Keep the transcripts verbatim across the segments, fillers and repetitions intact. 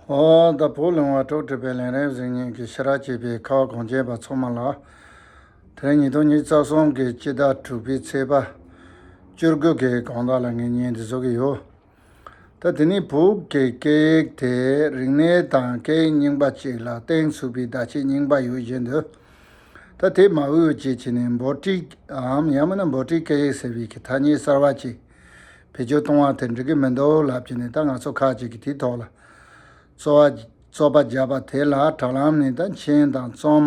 ཨོ་ད་བོད་ལུང་བ་གྲོགས་སྒྲིག་པའི་ལས་རིམ་གཟིགས་མཁན་གྱི་ཕྱི་ར་སྐྱིད་པའི་ཁ་བ་གངས་ཅན་པ་ཚང་མ་ལ། དེ་རིང་ཉིས་སྟོང་ཉི་ཤུ་རྩ་གསུམ་གྱི་སྤྱི་ཟླ་དྲུག་པའི་ཚེས་པ་བཅུ་དགུ་གི་དགོང་དག་ལ་ངས་བརྙན་འདི་བཟོ་གི་ཡོད། ད་དེ་ནི་བོད་ཀྱི་སྐད་ཡིག་དེ་རིག་གནས་དང་སྐད་ཡིག་རྙིང་པ་གཅིག་ལ་གཏིང་ཚུགས་པའི་བརྡ་ཆད་རྙིང་པ་ཡོད་བཞིན་དུ། ད་དེ་མ་འོས་བྱས་བྱས་ནས་འབོ་ཊིག་འམ་ཡང་མིན་ན་འབོ་ཊིག་སྐད་ཡིག་ཟེར་བའི་གི་ཐ་སྙད་གསར་བ་ཅིག་བེད་སྤྱོད་གཏོང་བ་དེ་འགྲིག་གི་མི་འདུག་ལབ་བྱས་ནས། ད་ང་ཚོ་ཁག་ཅིག་གིས་དེའི་ཐོག་ལ་རྩོད་པ་རྩོད་པ་བརྒྱབ་པ་དེ་ལ། དྲ་ལམ་ནས་ད་མཆན་དང་རྩོམ།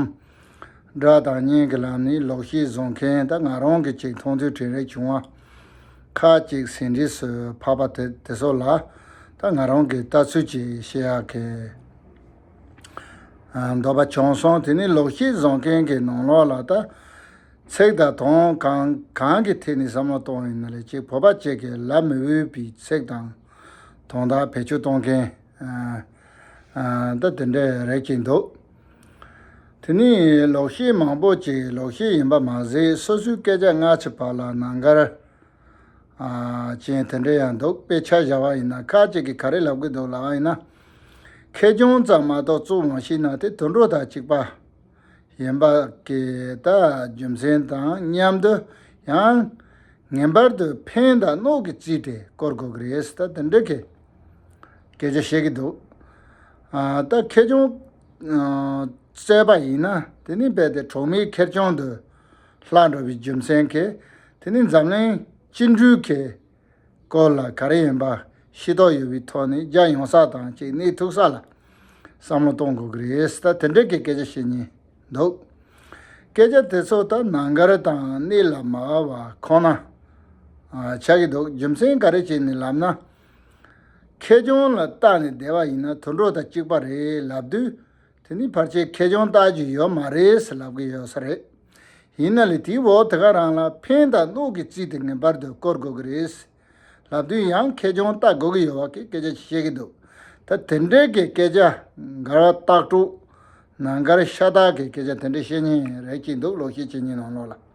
སྒྲ་དང་བརྙན་གྱི་ལམ་ནས་ལོག་བཤད་བཟོ་མཁན། ད་ང་རང་གི་ཅིག་མཐོང་ཐོས་དྲན་རེག་བྱུང་བ་ཁག་ཅིག་ཟིན་བྲིས་སུ་ཕབ་པ་དེ་དེ་ཚོ་ལ་ད་ང་རང་གི་ལྟ་ཚུལ་ཅིག་བཤད་ཡག་གི་ཨ་འདོད་པ་བྱུང་སོང་། དེ་ནི་ལོག་བཤད་བཟོ་མཁན་གྱི་ནང་ལོགས་ལ་ད་ཚིག་དང་དོན་གང་གང་གི་ཐད་ནས་བསམ་བློ་གཏོང་ཡིན་ན་ལས་ཅིག་བོད་པ་ཅིག་གིས་ལབ་མི་འོས་པའི་ཚིག་དང་དོན་དག་བེད་སྤྱོད་གཏོང་མཁན། ཨ་ཨ་ད་དེ་འདྲ་རེད་ཀྱི་འདུག་དེ་ནི་ལོག་བཤད་མང་པོ་ཅིག་ལོག་བཤད་ཡིན་པ་མ་ཟད། སོ་སོའི་སྐད་ཆ་སྔ་ཕྱི་བར་ལ་ནང་འགལ་ཨ་ཅན་དེ་འདྲ་ཡང་འདུག་དཔེ་ཆ་བཞག་པ་ཡིན་ན། ཁ་ཅིག་གིས་ག་རེ་ལབ་ཀྱི་འདུག་ལབ་པ་ཡིན་ན། ཁེར་རྐྱང་ཙམ་མ་གཏོགས་གཙོ་བོ་མ་ཤེས་ན་དེ་དུད་འགྲོ་དང་གཅིག་པ་ཡིན་པ་གི་ད་རྒྱུ་མཚན་དང་མཉམ་དུ། ཡང་ངེས་པར་དུ་ཕན་དང་གནོད་ཀྱི་རྩིས་དེ་བསྐོར་དགོས་ཀྱི་རེད། ད་དེ་འདྲ་གི་སྐད་ཆ་བཤད་ཀྱི་འདུག་ཨ་ད་ཁེར་རྐྱང་ཨ་བརྩད་པ་ཡིན་ན། དེ་ནི་རྦད་དེ་གྲོགས་མེད་ཁེར་རྐྱང་དུ་ལྷག་འགྲོ་བའི་རྒྱུ་མཚན་གྱིས། དེ་ནི་འཛམ་གླིང་སྤྱི་འགྲོས་ཀྱི་སྐོར་ལ་ག་རེ་ཡིན་པ་ཤེས་རྟོགས་ཡོད་པའི་ཐོག་ནས་རྒྱ་ཡངས་ས་དང་ཅིག་གནས་ཐུབ་ས་ལ་བསམ་བློ་གཏོང་དགོས་ཀྱི་རེད། ད་དེ་འདྲ་གི་སྐད་ཆ་བཤད་མཁན་འདུག་སྐད་ཆ་དེ་ཚོ་ད་ནང་འགལ་དང་གནད་ལ་མ་བབས་པ་ཁོ་ན་ཨ་ཆགས་ཀྱི་འདུག་རྒྱུ་མཚན་ག་རེ་བྱས་ནས་ལབ་ན། ཁེར་རྐྱང་ལ་བལྟས་ནས་བསྡད་པ་ཡིན་ན་དུད་འགྲོ་དང་གཅིག་པ་རེད་ལབ་དུས། དེ་ནི་ཕལ་ཆེར་ཁེར་རྐྱང་ལྟ་རྒྱུ་ཡོད་མ་རེད་ཟེར་ལབ་ཀྱི་ཡོད་ས་རེད། ཡིན་ན་ལས་དེའི་འོག་དེ་ག་རང་ལ་ཕན་དང་གནོད་ཀྱི་རྩིས་དེ་ངེས་པར་དུ་བསྐོར་དགོས་ཀྱི་རེད་ལབ་དུས། ཡང་ཁེར་རྐྱང་ལྟ་དགོས་ཀྱི་ཡོད་པ་གི་སྐད་ཆ་བཤད་ཀྱི་འདུག་ད་དེ་འདྲའི་གི་སྐད་ཆ་འགལ་བ་ཏག་ཏག་ནང་འགལ་ཤ་སྟག་གི་སྐད་ཆ་དེ་འདྲ་བཤད་མཁན་རེད་ཀྱི་འདུག་ལོག་བཤད་བྱེད་མཁན་ནང་ལོགས་ལ།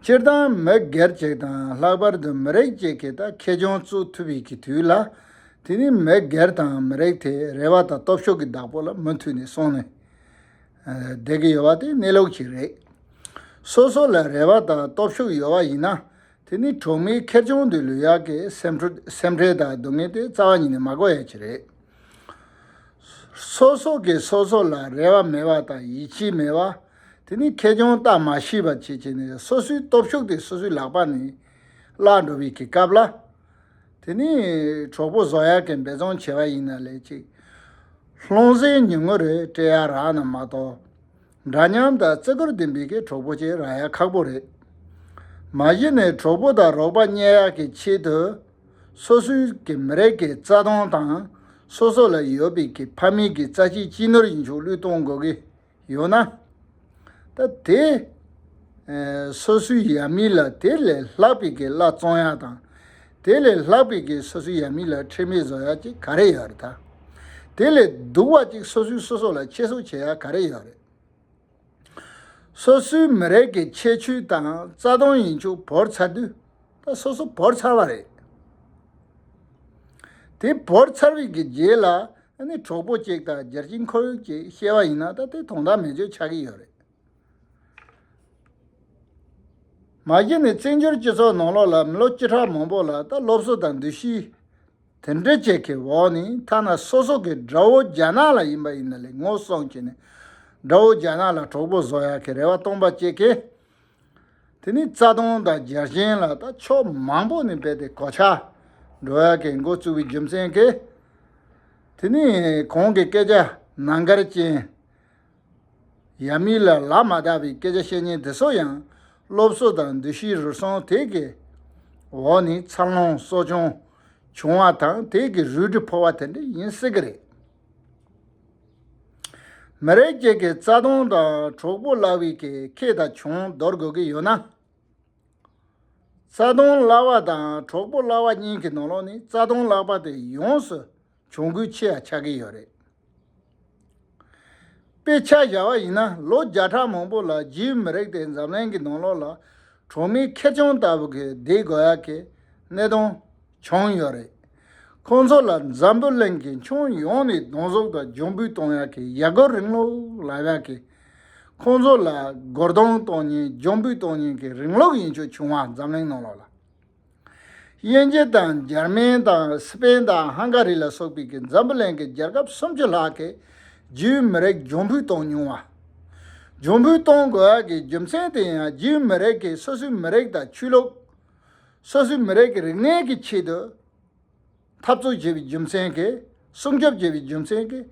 སྤྱིར་བཏང་མི་སྒེར་གཅིག་དང་ལྷག་པར་དུ་མི་རིགས་གཅིག་གིས་ད་ཁེར་རྐྱང་བཙུགས་ཐུབ་པའི་གི་དུས་ལ། དེ་ནི་མི་སྒེར་དང་མི་རིགས་དེ་རེ་བ་དང་སྟོབས་ཤུགས་ཀྱི་བདག་པོ་ལ་མུ་མཐུད་ནས་སོང་ནས་ཨ་བསྡད་ཀྱི་ཡོད་པ་དེ་གནས་ལུགས་ཅིག་རེད། སོ་སོ་ལ་རེ་བ་དང་སྟོབས་ཤུགས་ཡོད་པ་ཡིན་ན། དེ་ནི་གྲོགས་མེད་ཁེར་རྐྱང་དུ་ལུས་ཡག་གི་སེམས་ཁྲལ་སེམས་ཁྲལ་དང་སྡུག་བསྔལ་དེ་རྩ་བ་ཉིད་ནས་མ་དགོས་ཡ་ཅིག་རེད། སོ་སོ་གིས་སོ་སོ་ལ་རེ་བ་མེད་པ་དང་ཡིད་ཆེས་མེད་པ། དེ་ནི་ཁེར་རྐྱང་ལྟ་མ་ཤེས་པ་བྱེད་བྱས་ནས་སོ་སོའི་སྟོབས་ཤུགས་དེ་སོ་སོའི་ལག་པ་ནས་བརླག་འགྲོ་བའི་གི་སྐབས་ལ། དེ་ནི་གྲོགས་པོ་བཟོ་ཡག་གི་འབད་བརྩོན་བྱས་པ་ཡིན་ན་ལས་ཅིག་ལྷུང་བཟེད་ཉུང་ངུ་རེ་སྤྲད་ཡ་རག་ན་མ་གཏོགས། འདྲ་མཉམ་དང་བརྩི་བཀུར་ལྡན་པའི་གི་གྲོགས་པོ་ཅིག་རག་ཡ་ཁག་པོ་རེད། མ་གཞི་ནས་གྲོགས་པོ་དང་རོགས་པ་རྙེད་ཡག་གི་ཆེད་དུ། སོ་སོའི་གི་མི་རིགས་ཀྱི་རྩ་དོན་དང་། སོ་སོ་ལ་ཡོད་པའི་གི་ཕ་མེས་ཀྱི་རྩ་ཆེའི་སྤྱི་ནོར་ཡིན་ཆོག་བློས་གཏོང་དགོས་ཀྱི་ཡོད་ན། ད་དེ་ཨེ་སོ་སོའི་ཡབ་མེས་ལ་དེ་ལས་ལྷག་པའི་གི་བླ་བཙོང་ཡག་དང་། དེ་ལས་ལྷག་པའི་གི་སོ་སོའི་ཡབ་མེས་ལ་ཁྲེལ་མེད་བཟོ་ཡག་ཅིག་ག་རེ་ཡོད་རེད་ད། དེ་ལས་སྡུག་པ་ཅིག་སོ་སོས་སོ་སོ་ལ་ཆེ་བསོད་བྱེད་ཡག་ག་རེ་ཡོད་རེད། སོ་སོའི་མི་རིགས་ཀྱི་ཁྱད་ཆོས་དང་རྩ་དོན་ཡིན་ཆོག་བོར་ཚར་དུས། ད་སོ་སོ་བོར་ཚར་བ་རེད། དེ་བོར་ཚར་བའི་གི་རྗེས་ལ་ཨ་ནི་གྲོགས་པོ་གཅིག་དང་རྒྱལ་སྤྱིའི་ཁོར་ཡུག་ཅིག་བཤད་པ་ཡིན་ན། ད་དེ་དོན་དག་མེད་ཆོག་ཆགས་ཀྱི་ཡོད་རེད། མ་གཞི་ནས་བཙན་བྱོལ་སྤྱི་ཚོགས་ནང་ལོགས་ལ་མི་ལོ་བཅུ་ཕྲག་མང་པོ་ལ་ད་སློབ་གསོ་དང་འདུ་ཤེས་དེ་འདྲ་ཅིག་གི་འོག་ནས། ཐ་ན་སོ་སོ་གི་དགྲ་བོ་རྒྱ་ནག་ལ་ཡིན་པ་ཡིན་ན་ལས་ངོ་སྲུང་བྱས་ནས། དགྲ་བོ་རྒྱ་ནག་ལ་གྲོགས་པོ་བཟོ་ཡག་གི་རེ་བ་སྟོང་པ་ཅིག་གིས། དེ་ནི་རྩ་དོན་དང་རྒྱལ་ཞེན་ལ་ད་ཕྱོགས་མང་པོ་ནས་རྦད་དེ་གོད་ཆག་འགྲོ་ཡག་གི་འགོ་བཙུགས་པའི་རྒྱུ་མཚན་གྱིས། དེ་ནི་གོང་གི་སྐད་ཆ་ནང་འགལ་ཅན། ཡ་མི་ལ་ལ་མ་དག་པའི་སྐད་ཆ་བཤད་མཁན་དེ་ཚོ་ཡང་སློབ་གསོ་དང་འདུ་ཤེས་རུལ་སུངས་དེ་གི་འོག་ནས་འཚར་ལོངས་གསོ་སྐྱོང་བྱུང་བ་དང་། དེ་གི་རུལ་དྲི་ཕོག་པ་དེ་འདྲ་ཡིན་སྲིད་གི་རེད། མི་རིགས་གཅིག་གི་རྩ་དོན་དང་གྲོགས་པོ་བརླག་པའི་གི་ཁེ་དང་གྱོང་འདོར་དགོས་ཀྱི་ཡོད་ན། རྩ་དོན་བརླག་པ་དང་གྲོགས་པོ་བརླག་པ་གཉིས་ཀྱི་ནང་ལོགས་ནས་རྩ་དོན་བརླག་པ་དེ་ཡོངས་སུ་གྱོང་གུད་ཆེ་བ་ཆགས་ཀྱི་ཡོད་རེད། དཔེ་ཆ་བཞག་པ་ཡིན་ན། ལོ་བརྒྱ་ཕྲག་མང་པོ་ལ་རྒྱའི་མི་རིགས་དེ་འཛམ་གླིང་གི་ནང་ལོགས་ལ་གྲོགས་མེད་ཁེར་རྐྱང་ལྟ་བུ་གི་བསྡད་དགོས་ཡག་གི་གནད་དོན་བྱུང་ཡོད་རེད། ཁོང་ཚོ་ལ་འཛམ་བུ་གླིང་གི་ཁྱོན་ཡོངས་ནས་གདོང་ཟུག་དང་འཇོན་པོ་གཏོང་ཡག་གི་ཡ་རྒོལ་རིང་ལུགས་ལབ་ཡག་གི། ཁོང་ཚོ་ལ་རྒོལ་རྡུང་གཏོང་མཁན་འཇོན་པོ་གཏོང་མཁན་གྱི་རིང་ལུགས་ཡིན་ཆོག་བྱུང་བ། འཛམ་གླིང་ནང་ལོགས་ལ། དབྱིན་ཇི་དང་འཇར་མན་དང་སི་པེན་དང་ཧང་ག་རི་ལ་སོགས་པའི་གི་འཛམ་བུ་གླིང་གི་རྒྱལ་ཁབ་སུམ་ཅུ་ལྷག་གིས་རྒྱུས་མི་རིགས་འཇོན་པོ་གཏོང་མྱོང་བ། འཇོན་པོ་གཏོང་དགོས་ཡག་གི་རྒྱུ་མཚན་དེ་ཡང་རྒྱུས་མི་རིགས་ཀྱི་སོ་སོའི་མི་རིགས་དང་ཆོས་ལུགས། སོ་སོའི་མི་རིགས་ཀྱི་རིག་གནས་ཀྱི་ཆེད་དུ། འཐབ་རྩོད་བྱས་པའི་རྒྱུ་མཚན་གྱིས། སྲུང་སྐྱོབ་བྱས་པའི་རྒྱུ་མཚན་གྱིས།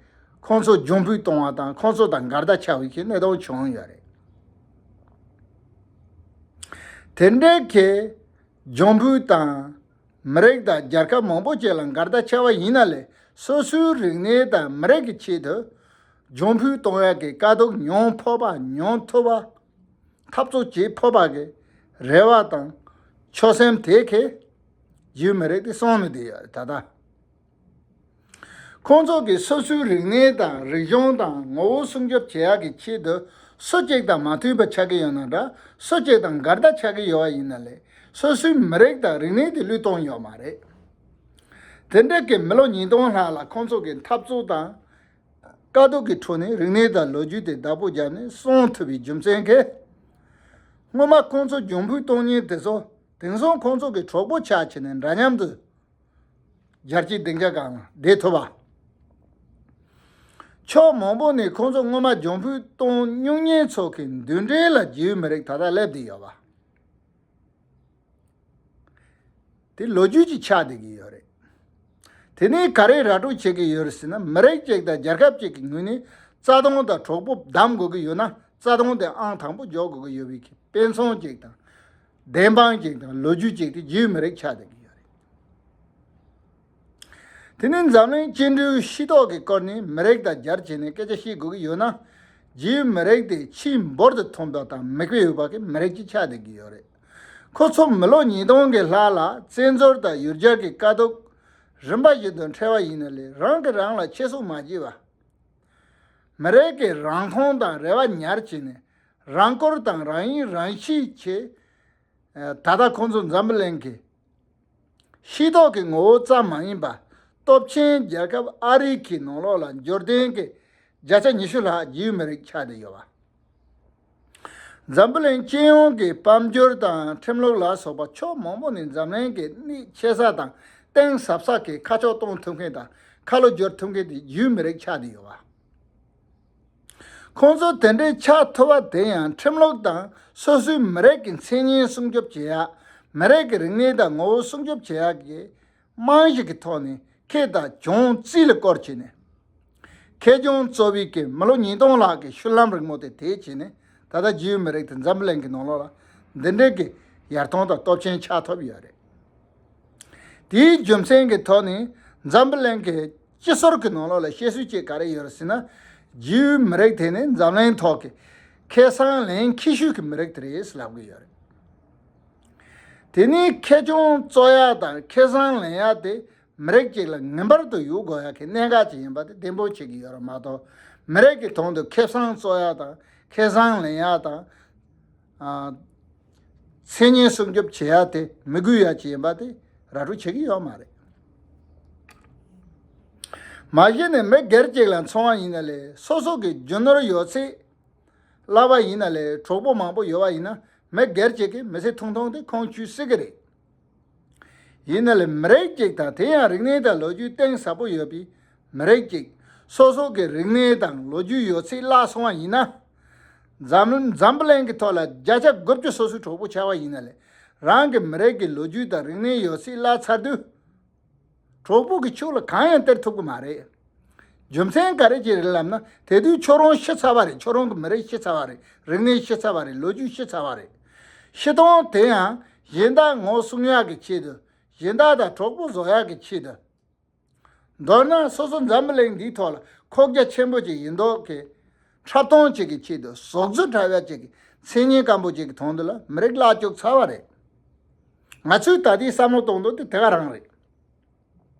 ཁོང་ཚོ་འཇོན་པོ་གཏོང་བ་དང་ཁོང་ཚོ་དང་འགལ་ཟླ་ཆགས་པའི་གི་གནས་སྟངས་བྱུང་ཡོད་རེད། དེ་འདྲའི་གི་འཇོན་པོ་དང་མི་རིགས་དང་རྒྱལ་ཁབ་མང་པོ་ཅིག་ལ་འགལ་ཟླ་ཆགས་པ་ཡིན་ན་ལས། སོ་སོའི་རིག་གནས་དང་མི་རིགས་ཀྱི་ཆེད་དུ་འཇོན་པོ་གཏོང་ཡག་གི་དཀའ་སྡུག་མྱོང་ཕོད་པ། མྱོང་ཐུབ་པ། འཐབ་རྩོད་བྱེད་ཕོད་པ་གི་རེ་བ་དང་ཆོད་སེམས་དེ་གིས་རྒྱུས་མི་རིགས་དེ་སོང་ནས་བསྡད་ཡོད་རེད་ད་ལྟ། ཁོང་ཚོ་གིས་སོ་སོའི་རིག་གནས་དང་རིག་གཞུང་དང་ངོ་བོ་སྲུང་སྐྱོབ་བྱེད་ཡག་གི་ཆེད་དུ་སུ་གཅིག་དང་མ་མཐུན་པ་ཆགས་ཀྱི་ཡོད་ན་འདྲ། སུ་གཅིག་དང་འགལ་ཟླ་ཆགས་ཀྱི་ཡོད་པ་ཡིན་ན་ལས། སོ་སོའི་མི་རིགས་དང་རིག་གནས་དེ་བློས་གཏོང་ཡོད་མ་རེད། དེ་འདྲ་གི་མི་ལོ་ཉིས་སྟོང་ལྷག་ལ་ཁོང་ཚོ་གི་འཐབ་རྩོད་དང་དཀའ་སྡུག་གི་ཁྲོད་ནས་རིག་གནས་དང་ལོ་རྒྱུས་དེ་བདག་པོ་བརྒྱབ་ནས་སྲུང་ཐུབ་པའི་རྒྱུ་མཚན་གྱིས། སྔོན་མ་ཁོང་ཚོ་འཇོན་པོ་གཏོང་མཁན་དེ་ཚོ་དེང་སང་ཁོང་ཚོ་གི་གྲོགས་པོ་ཆགས་བྱས་ནས་འདྲ་མཉམ་དུ་རྒྱལ་སྤྱིའི་སྡིངས་ཆ་སྒང་ལ་བསྡད་ཐུབ་པ། ཕྱོགས་མང་པོ་ནས་ཁོང་ཚོ་སྔོན་མ་འཇོན་པོ་གཏོང་མྱོང་མཁན་ཚོ་གི་མདུན་གྲལ་ལ་རྒྱུས་མི་རིགས་ད་ལྟ་སླེབས་བསྡད་ཡོད་པ། དེ་ལོ་རྒྱུས་ཀྱི་ཆགས་བསྡད་ཀྱི་ཡོད་རེད། དེ་ནས་ག་རེ་ར་སྤྲོད་བྱེད་ཀྱི་ཡོད་རེད་ཟེར་ན། མི་རིགས་གཅིག་དང་རྒྱལ་ཁབ་གཅིག་གི་ངོས་ནས་རྩ་དོན་དང་གྲོགས་པོ་བདམས་དགོས་ཀྱི་ཡོད་ན། རྩ་དོན་དེ་ཨང་དང་པོ་འཇོག་དགོས་ཀྱི་ཡོད་པའི་གི་དཔེ་མཚོན་གཅིག་དང་། བདེན་དཔང་གཅིག་དང་ལོ་རྒྱུས་གཅིག་དེ་རྒྱུས་མི་རིགས་ཆགས་བསྡད་ཀྱི་ཡོད་རེད། དེ་ནས་འཛམ་གླིང་སྐྱེ་འགྲོའི་ཤེས་རྟོགས་ཀྱི་སྐོར་ནས་མི་རིགས་དང་སྦྱར་བྱས་ནས་སྐད་ཆ་བཤད་དགོས་ཀྱི་ཡོད་ན། རྒྱུས་མི་རིགས་དེ་ཆེས་འབུར་དུ་ཐོན་པ་དང་མིག་དཔེ་ཡོད་པ་གི་མི་རིགས་ཅིག་ཆགས་བསྡད་ཀྱི་ཡོད་རེད། ཁོ་ཚོ་མི་ལོ་ཉིས་སྟོང་གི་ལྷག་ལ་བཙན་འཛུལ་དང་ཡུལ་གྱར་གྱི་དཀའ་སྡུག་རིམ་པ་བཞིན་དུ་འཕྲད་པ་ཡིན་ན་ལས། རང་གིས་རང་ལ་ཁྱད་གསོད་མ་བྱས་པ། མི་རིགས་ཀྱི་རང་མཐོང་དང་རེ་བ་ཉར་བྱས་ནས་རང་བཀུར་དང་རང་ཡིད་རང་གཤིས་ཆེད། ད་ལྟ་ཁོང་ཚོ་འཛམ་བུ་གླིང་གི་ཤེས་རྟོགས་ཀྱི་ངོ་བོ་ཙམ་མ་ཡིན་པ། སྟོབས་ཆེན་རྒྱལ་ཁབ་ཨ་རི་ཁའི་ནང་ལོགས་ལ་འབྱོར་ལྡན་གྱི་བརྒྱ་ཆ་ཉི་ཤུ་ལྷག་རྒྱུས་མི་རིགས་ཆགས་བསྡད་ཡོད་པ། འཛམ་བུ་གླིང་སྤྱི་ཡོངས་ཀྱི་དཔལ་འབྱོར་དང་ཁྲིམས་ལུགས་ལ་སོགས་པ་ཕྱོགས་མང་པོ་ནས་འཛམ་གླིང་གི་གནས་ཆེ་ས་དང་གཏིང་ཟབ་ས་གི་ཁ་ཕྱོགས་གཏོང་ཐུབ་མཁན་དང་ཁ་ལོ་བསྒྱུར་ཐུབ་མཁན་དེ་རྒྱུས་མི་རིགས་ཆགས་བསྡད་ཡོད་པ། ཁོང་ཚོ་དེ་འདྲའི་ཆགས་ཐུབ་པ་དེ་ཡང་ཁྲིམས་ལུགས་དང་སོ་སོའི་མི་རིགས་ཀྱི་མཚན་སྙན་སྲུང་སྐྱོབ་བྱེད་ཡག་མི་རིགས་ཀྱི་རིག་གནས་དང་ངོ་བོ་སྲུང་སྐྱོབ་བྱེད་ཡག་གི་རྨང་གཞི་གི་ཐོག་ནས་ཁེ་དང་གྱོང་རྩིས་ལ་བསྐོར་བྱས་ནས། ཁེ་གྱོང་རྩོད་པའི་གི་མི་ལོ་ཉིས་སྟོང་ལྷག་གི་ཤུལ་ལམ་རིང་མོ་དེ་དེད་བྱས་ནས། ད་ལྟ་རྒྱུས་མི་རིགས་དེ་འཛམ་བུ་གླིང་གི་ནང་ལོགས་ལ་འདི་འདྲའི་གི་ཡར་ཐོན་དང་སྟོབས་ཆེན་ཆགས་ཐུབ་ཡོད་རེད། དེའི་རྒྱུ་མཚན་གྱི་ཐོག་ནས་འཛམ་བུ་གླིང་གི་སྤྱི་ཟུར་གྱི་ནང་ལོགས་ལ་བཤད་སྲོལ་ཅིག་ག་རེ་ཡོད་རེད་ཟེར་ན། རྒྱུས་མི་རིགས་དེ་ནི་འཛམ་གླིང་ཐོག་གི་ཁེ་བཟང་ལེན་མཁས་ཤོས་ཀྱི་མི་རིགས་དེ་རེད་ཟེར་ལབ་ཀྱི་ཡོད་རེད། དེ་ནས་ཁེ་གྱོང་རྩོད་ཡག་དང་ཁེ་བཟང་ལེན་ཡག་དེ་མི་རིགས་གཅིག་ལ་ངེས་པར་དུ་ཡོད་དགོས་ཡག་གི་གནད་འགག་ཅིག་ཡིན་པ་དེ་བདེན་དཔང་བྱེད་ཀྱི་ཡོད་རེད་མ་གཏོགས། མི་རིགས་ཀྱི་དོན་དུ་ཁེ་བཟང་རྩོད་ཡག་དང་ཁེ་བཟང་ལེན་ཡག་དང་། ཨ། མཚན་སྙན་སྲུང་སྐྱོབ་བྱེད་ཡག་དེ་མི་དགོས་ཡག་ཅིག་ཡིན་པ་དེ་ར་སྤྲོད་བྱེད་ཀྱི་ཡོད་མ་རེད། མ་གཞི་ནས་མི་སྒེར་གཅིག་ལ་མཚོན་པ་ཡིན་ན་ལས། སོ་སོ་གི་རྒྱུ་ནོར་ཡོད་ཚད་བརླག་པ་ཡིན་ན་ལས། གྲོགས་པོ་མང་པོ་ཡོད་པ་ཡིན་ན་མི་སྒེར་གཅིག་གིས་མི་ཚེ་ཐུང་ཐུང་དེ་ཁུངས་འཁྱོལ་སྲིད་ཀྱི་རེད། ཡིན་ན་ལས་མི་རིགས་གཅིག་དང་དེ་ཡང་རིག་གནས་དང་ལོ་རྒྱུས་གཏིང་ཟབ་པོ་ཡོད་པའི་མི་རིགས་གཅིག་སོ་སོ་གི་རིག་གནས་དང་ལོ་རྒྱུས་ཡོད་ཚད་བརླག་སོང་བ་ཡིན་ན། འཛམ་འཛམ་བུ་གླིང་གི་ཐོག་ལ་བརྒྱ་ཆ་དགུ་བཅུ་སོ་སོའི་གྲོགས་པོ་ཆགས་པ་ཡིན་ན་ལས། རང་གི་མི་རིགས་ཀྱི་ལོ་རྒྱུས་དང་རིག་གནས་ཡོད་ཚད་བརླག་ཚར་དུས། གྲོགས་པོ་གི་ཕྱོགས་ལ་གང་ཡང་སྟེར་ཐུབ་ཀྱི་མ་རེད། རྒྱུ་མཚན་ག་རེ་ཅིག་རེད་ལབ་ན། དེ་དུས་ཁྱོད་རང་ཤི་ཚར་བ་རེད། ཁྱོད་རང་གི་མི་རིགས་ཤི་ཚར་བ་རེད། རིག་གནས་ཤི་ཚར་བ་རེད། ལོ་རྒྱུས་ཤི་ཚར་བ་རེད། ཤི་སྟངས་དེ་ཡང་གཞན་དག་ངོ་སྲུང་ཡག་གི་ཆེད་དུ། གཞན་དག་དང་གྲོགས་པོ་བཟོ་ཡག་གི་ཆེད་དུ། མདོར་ན་སོ་སོ་འཛམ་བུ་གླིང་འདིའི་ཐོག་ལ་ཁོག་རྒྱ་ཆེན་པོ་ཅིག་ཡིན་མདོག་གི། འཁྲབ་སྟོན་ཅིག་གི་ཆེད་དུ། ཟོག་རྫུ་འཁྲབ་ཡག་ཅིག་གི། མཚན་སྙན་སྐམ་པོ་ཅིག་གི་དོན་དུ་ལ་མི་རིགས་བརླག་བཅུག་ཚར་བ་རེད། ང་ཚོས་ད་ལྟའི་བསམ་བློ་གཏོང་འདོད་དེ་དེ་ག་རང་རེད།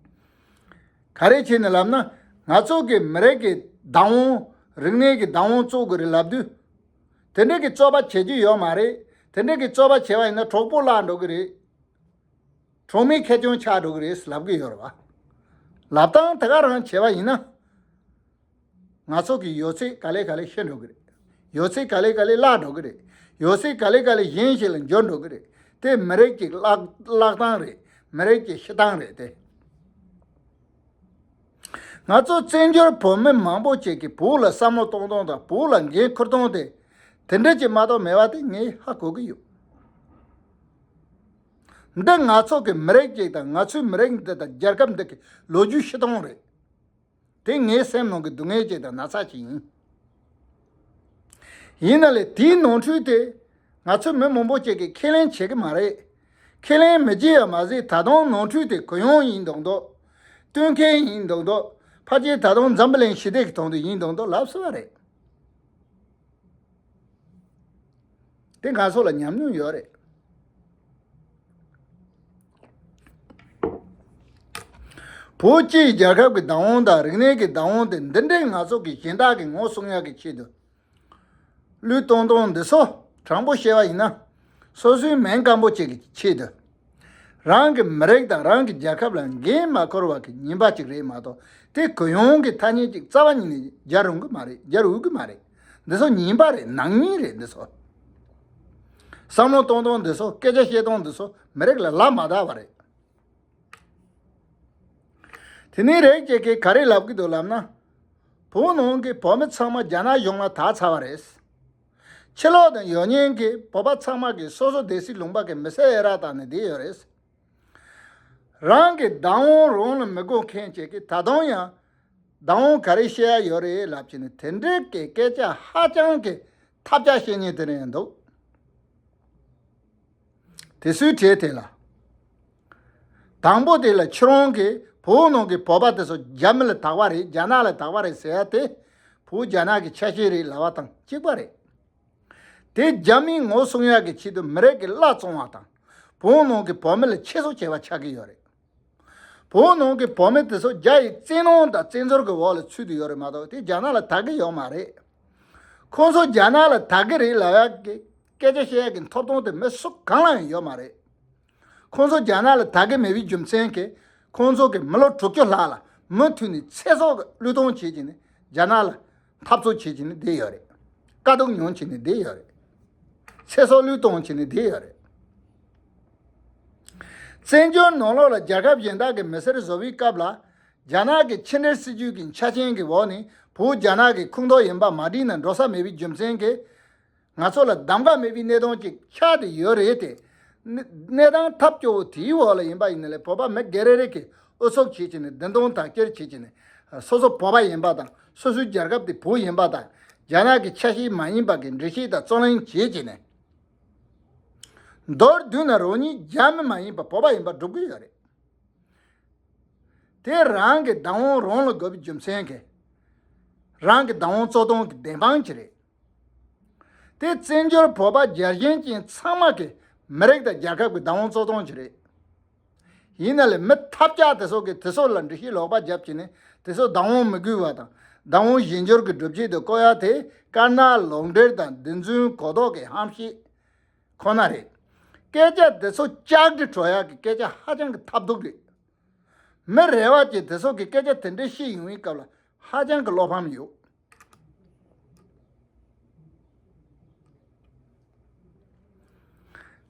ག་རེ་བྱས་ནས་ལབ་ན། ང་ཚོ་གི་མི་རིགས་ཀྱི་བདག་དབང་། རིག་གནས་ཀྱི་བདག་དབང་རྩོད་དགོས་རེད་ལབ་དུས། དེ་འདྲ་གི་རྩོད་པ་བྱེད་རྒྱུ་ཡོད་མ་རེད། དེ་འདྲ་གི་རྩོད་པ་བྱས་པ་ཡིན་ན་གྲོགས་པོ་བརླག་འགྲོ་གི་རེད། གྲོགས་མེད་ཁེ་གྱོང་ཆགས་འགྲོ་གི་རེད་ལབ་གི་ཡོད་རེད་བ། ལབ་སྟངས་དེ་ག་རང་བྱས་པ་ཡིན་ན། ང་ཚོ་གི་ཡོད་ཚད་ག་ལེ་ག་ལེ་ཤི་འགྲོ་གི་རེད། ཡོད་ཚད་ག་ལེ་ག་ལེ་བརླག་འགྲོ་གི་རེད། ཡོད་ཚད་ག་ལེ་ག་ལེ་གཞན་ཞིག་ལ་འབྱོར་འགྲོ་གི་རེད། དེ་མི་རིགས་ཀྱི་བརླག་བརླག་སྟངས་རེད། མི་རིགས་ཀྱི་ཤི་སྟངས་རེད་དེ། ང་ཚོ་བཙན་བྱོལ་བོད་མི་མང་པོ་ཅིག་གིས་བོད་ལ་བསམ་བློ་གཏོང་སྟངས་དང་བོད་ལ་འགན་འཁུར་སྟངས་དེ་དེ་འདྲ་ཅིག་མ་གཏོགས་མེད་པ་དེ་ངས་ཧ་གོ་གི་ཡོད། འདི་ང་ཚོ་གི་མི་རིགས་ཅིག་དང་ང་ཚོའི་མི་རིགས་འདི་དང་རྒྱལ་ཁབ་འདི་གི་ལོ་རྒྱུས་ཤི་སྟངས་རེད། དེ་ངའི་སེམས་ནང་གི་སྡུག་བསྔལ་ཅིག་དང་ན་ཚ་ཅིག་ཡིན། ཡིན་ན་ལས་དེའི་ནོར་འཁྲུལ་དེ་ང་ཚོ་མི་མང་པོ་ཅིག་གིས་ཁས་ལེན་བྱེད་ཀྱི་མ་རེད། ཁས་ལེན་མི་བྱེད་ཡ་མ་ཟད་ད་དུང་ནོར་འཁྲུལ་དེ་གུ་ཡངས་ཡིན་མདོག་མདོག་བསྟུན་མཁན་ཡིན་མདོག་མདོག་ཕལ་ཆེར་ད་དུང་འཛམ་བུ་གླིང་ཞི་བདེ་གི་དོན་དུ་ཡིན་མདོག་མདོག་ལབ་སྲིད་པ་རེད། དེ་ང་ཚོ་ལ་ཉམས་མྱོང་ཡོད་རེད། བོད་སྤྱིའི་རྒྱལ་ཁབ་ཀྱི་བདག་དབང་དང་རིག་གནས་ཀྱི་བདག་དབང་དེ་འདི་འདྲའི་ང་ཚོ་གི་གཞན་དག་གི་ངོ་སྲུང་ཡག་གི་ཆེད་དུ། བློས་གཏོང་སྟངས་འདི་ཚོ་དྲང་པོ་བཤད་པ་ཡིན་ན། སོ་སོའི་མིང་སྐམ་པོ་ཅིག་གི་ཆེད་དུ། རང་གི་མི་རིགས་དང་རང་གི་རྒྱལ་ཁབ་ལ་འགན་མ་འཁུར་བ་གི་ཉེས་པ་ཅིག་རེད་མ་གཏོགས་དེ་གུ་ཡངས་ཀྱི་ཐ་སྙད་ཅིག་རྩ་བ་ཉིད་ནས་སྦྱར་རུང་གི་མ་རེད། སྦྱར་འོས་གི་མ་རེད། འདི་ཚོ་ཉེས་པ་རེད། ནག་ཉེས་རེད་འདི་ཚོ། བསམ་བློ་གཏོང་སྟངས་འདི་ཚོ་སྐད་ཆ་བཤད་སྟངས་འདི་ཚོ་མི་རིགས་ལ་ལབ་མ་བཏགས་པ་རེད། དེ་ནས་རེད་ཅེས་ཀྱིས་ག་རེ་ལབ་ཀྱི་འདུག་ལབ་ན། བོད་ནང་གི་བོད་མི་ཚང་མ་རྒྱ་ནག་གཞུང་ལ་དག་ཚར་བ་རེད། ཕྱི་ལོགས་དང་ཡོད་མཁན་གྱི་བོད་པ་ཚང་མ་གིས་སོ་སོ་སྡེ་སྲིད་ལུང་པ་གི་མི་སེར་ཨེ་རག་བཏང་ནས་བསྡད་ཡོད་རེད། རང་གི་བདག་དབང་རང་ལ་མི་དགོས་མཁན་ཅིག་གིས་ད་དུང་ཡང་བདག་དབང་ག་རེ་བཤད་ཡ་ཡོད་རེད་ལབ་བྱས་ནས་དེ་འདྲའི་གི་སྐད་ཆ་ཧ་ཅང་གི་ཐབས་ཆག་བཤད་མཁན་དེ་རེད་འདུག་དེ་སུའི་གྲས་དེ་ལ། དང་པོ་དེ་ལ་ཁྱེད་རང་གིས་བོད་ནང་གི་བོད་པ་དེ་ཚོ་རྒྱ་མི་ལ་དག་པ་རེད། རྒྱ་ནག་ལ་དག་པ་རེད་ཟེར་ཡ་དེ་བོད་རྒྱ་ནག་གི་ཆ་ཤས་རེད་ལབ་པ་དང་གཅིག་པ་རེད། དེ་རྒྱ་མིའི་ངོ་སྲུང་ཡག་གི་ཆེད་དུ་མི་རིགས་ཀྱི་བླ་བཙོང་བ་དང་བོད་ནང་གི་བོད་མི་ལ་ཆེ་བསོ་བྱེད་པ་ཆགས་ཀྱི་ཡོད་རེད། བོད་ནང་གི་བོད་མི་དེ་ཚོ་རྒྱ་ཡི་བཙན་གནོན་དང་བཙན་འཛུལ་གྱི་འོག་ལ་ཚུད་དུ་ཡོད་རེད་མ་གཏོགས་དེ་རྒྱ་ནག་ལ་དག་གི་ཡོད་མ་རེད། ཁོང་ཚོ་རྒྱ་ནག་ལ་དག་གི་རེད་ལབ་ཡག་གི་སྐད་ཆ་བཤད་ཡག་གི་ཐོབ་ཐང་དེ་མི་སུ་གང་ལ་ཡང་ཡོད་མ་རེད། ཁོང་ཚོ་རྒྱ་ནག་ལ་དག་གི་མེད་པའི་རྒྱུ་མཚན་གྱིས་ཁོང་ཚོ་གི་མི་ལོ་དྲུག་ཅུ་ལྷག་ལ་མུ་མཐུད་ནས་ཚེ་སྲོག་གི་བློས་གཏོང་བྱེད་ཀྱི་ནི་རྒྱ་ནག་ལ་འཐབ་རྩོད་བྱེད་ཀྱི་ནི་བསྡད་ཡོད་རེད། དཀའ་སྡུག་མྱོང་བྱེད་ནི་བསྡད་ཡོད་རེད། ཚེ་སྲོག་བློས་གཏོང་བྱེད་ནི་བསྡད་ཡོད་རེད། བཙན་བྱོལ་ནང་ལོགས་ལ་རྒྱལ་ཁབ་གཞན་དག་གི་མི་སེར་བཟོ་བའི་སྐབས་ལ། རྒྱ་ནག་གི་ཕྱི་འབྲེལ་སྲིད་ཇུས་ཀྱི་ཆ་རྐྱེན་གྱི་འོག་ནས་བོད་རྒྱ་ནག་གི་ཁོངས་གཏོགས་ཡིན་པ་མ་བྲིས་ན་འགྲོ་ས་མེད་པའི་རྒྱུ་མཚན་གྱིས། ང་ཚོ་ལ་གདམ་ག་མེད་པའི་གནས་སྟངས་ཅིག་ཆགས་ཏེ་ཡོད་རེད་དེ། གནས་གནས་སྟངས་ཐབས་སྐྱོ་བོ་དེའི་འོག་ལ་ཡིན་པ་ཡིན་ན་ལས་བོད་པ་མི་སྒེར་རེ་རེ་གིས་ཨུ་ཚུགས་བྱེད་ཀྱི་ནི་བདེན་དོན་དག་སྐྱེལ་བྱེད་ཀྱི་ནི། སོ་སོ་བོད་པ་ཡིན་པ་དང་སོ་སོའི་རྒྱལ་ཁབ་དེ་བོད་ཡིན་པ་དང་རྒྱ་ནག་གི་ཆ་ཤས་མ་ཡིན་པ་གི་འགྲེལ་བཤད་དང་རྩོད་གླེང་བྱེད་ཀྱི་ནི། མདོར་བསྡུས་ན་རང་ཉིད་རྒྱ་མི་མ་ཡིན་པ་བོད་པ་ཡིན་པ་སྒྲུབ་ཀྱི་ཡོད་རེད། དེ་རང་གི་བདག་དབང་རང་ལ་དགོས་པའི་རྒྱུ་མཚན་གྱིས། རང་གི་བདག་དབང་རྩོད་སྟངས་ཀྱི་བདེན་དཔང་ཅིག་རེད། དེ་བཙན་བྱོལ་བོད་པ་རྒྱལ་ཞེན་ཅན་ཚང་མ་གི་མི་རིགས་དང་རྒྱལ་ཁབ་ཀྱི་བདག་དབང་རྩོད་སྟངས་ཅིག་རེད། ཡིན་ན་ལས་མི་ཐབས་ཆག་དེ་ཚོ་གིས་དེ་ཚོ་ལ་འགྲེལ་བཤད་ལོག་པ་བརྒྱབ་ཀྱི་ནས་དེ་ཚོ་བདག་དབང་མི་དགོས་པ་དང་བདག་དབང་གཞན་འབྱོར་གྱི་སྒྲུབ་བྱེད་དུ་བཀོད་ཡ་དེ་དཀར་ནག་ལུང་འདྲེན་དང་བདེན་རྫུན་གོ་ལྡོག་གི་ཧམ་བཤད་ཁོ་ན་རེད། སྐད་ཆ་དེ་ཚོ་ལྕགས་སྒྲིལ་འགྲོ་ཡག་གི་སྐད་ཆ་ཧ་ཅང་གི་ཐབས་སྡུག་རེད། མི་རེ་བ་ཅན་དེ་ཚོ་གི་སྐད་ཆ་དེ་འདྲ་བཤད་ཡོང་བའི་སྐབས་ལ་ཧ་ཅང་གི་བློ་ཕམ་ཡོད།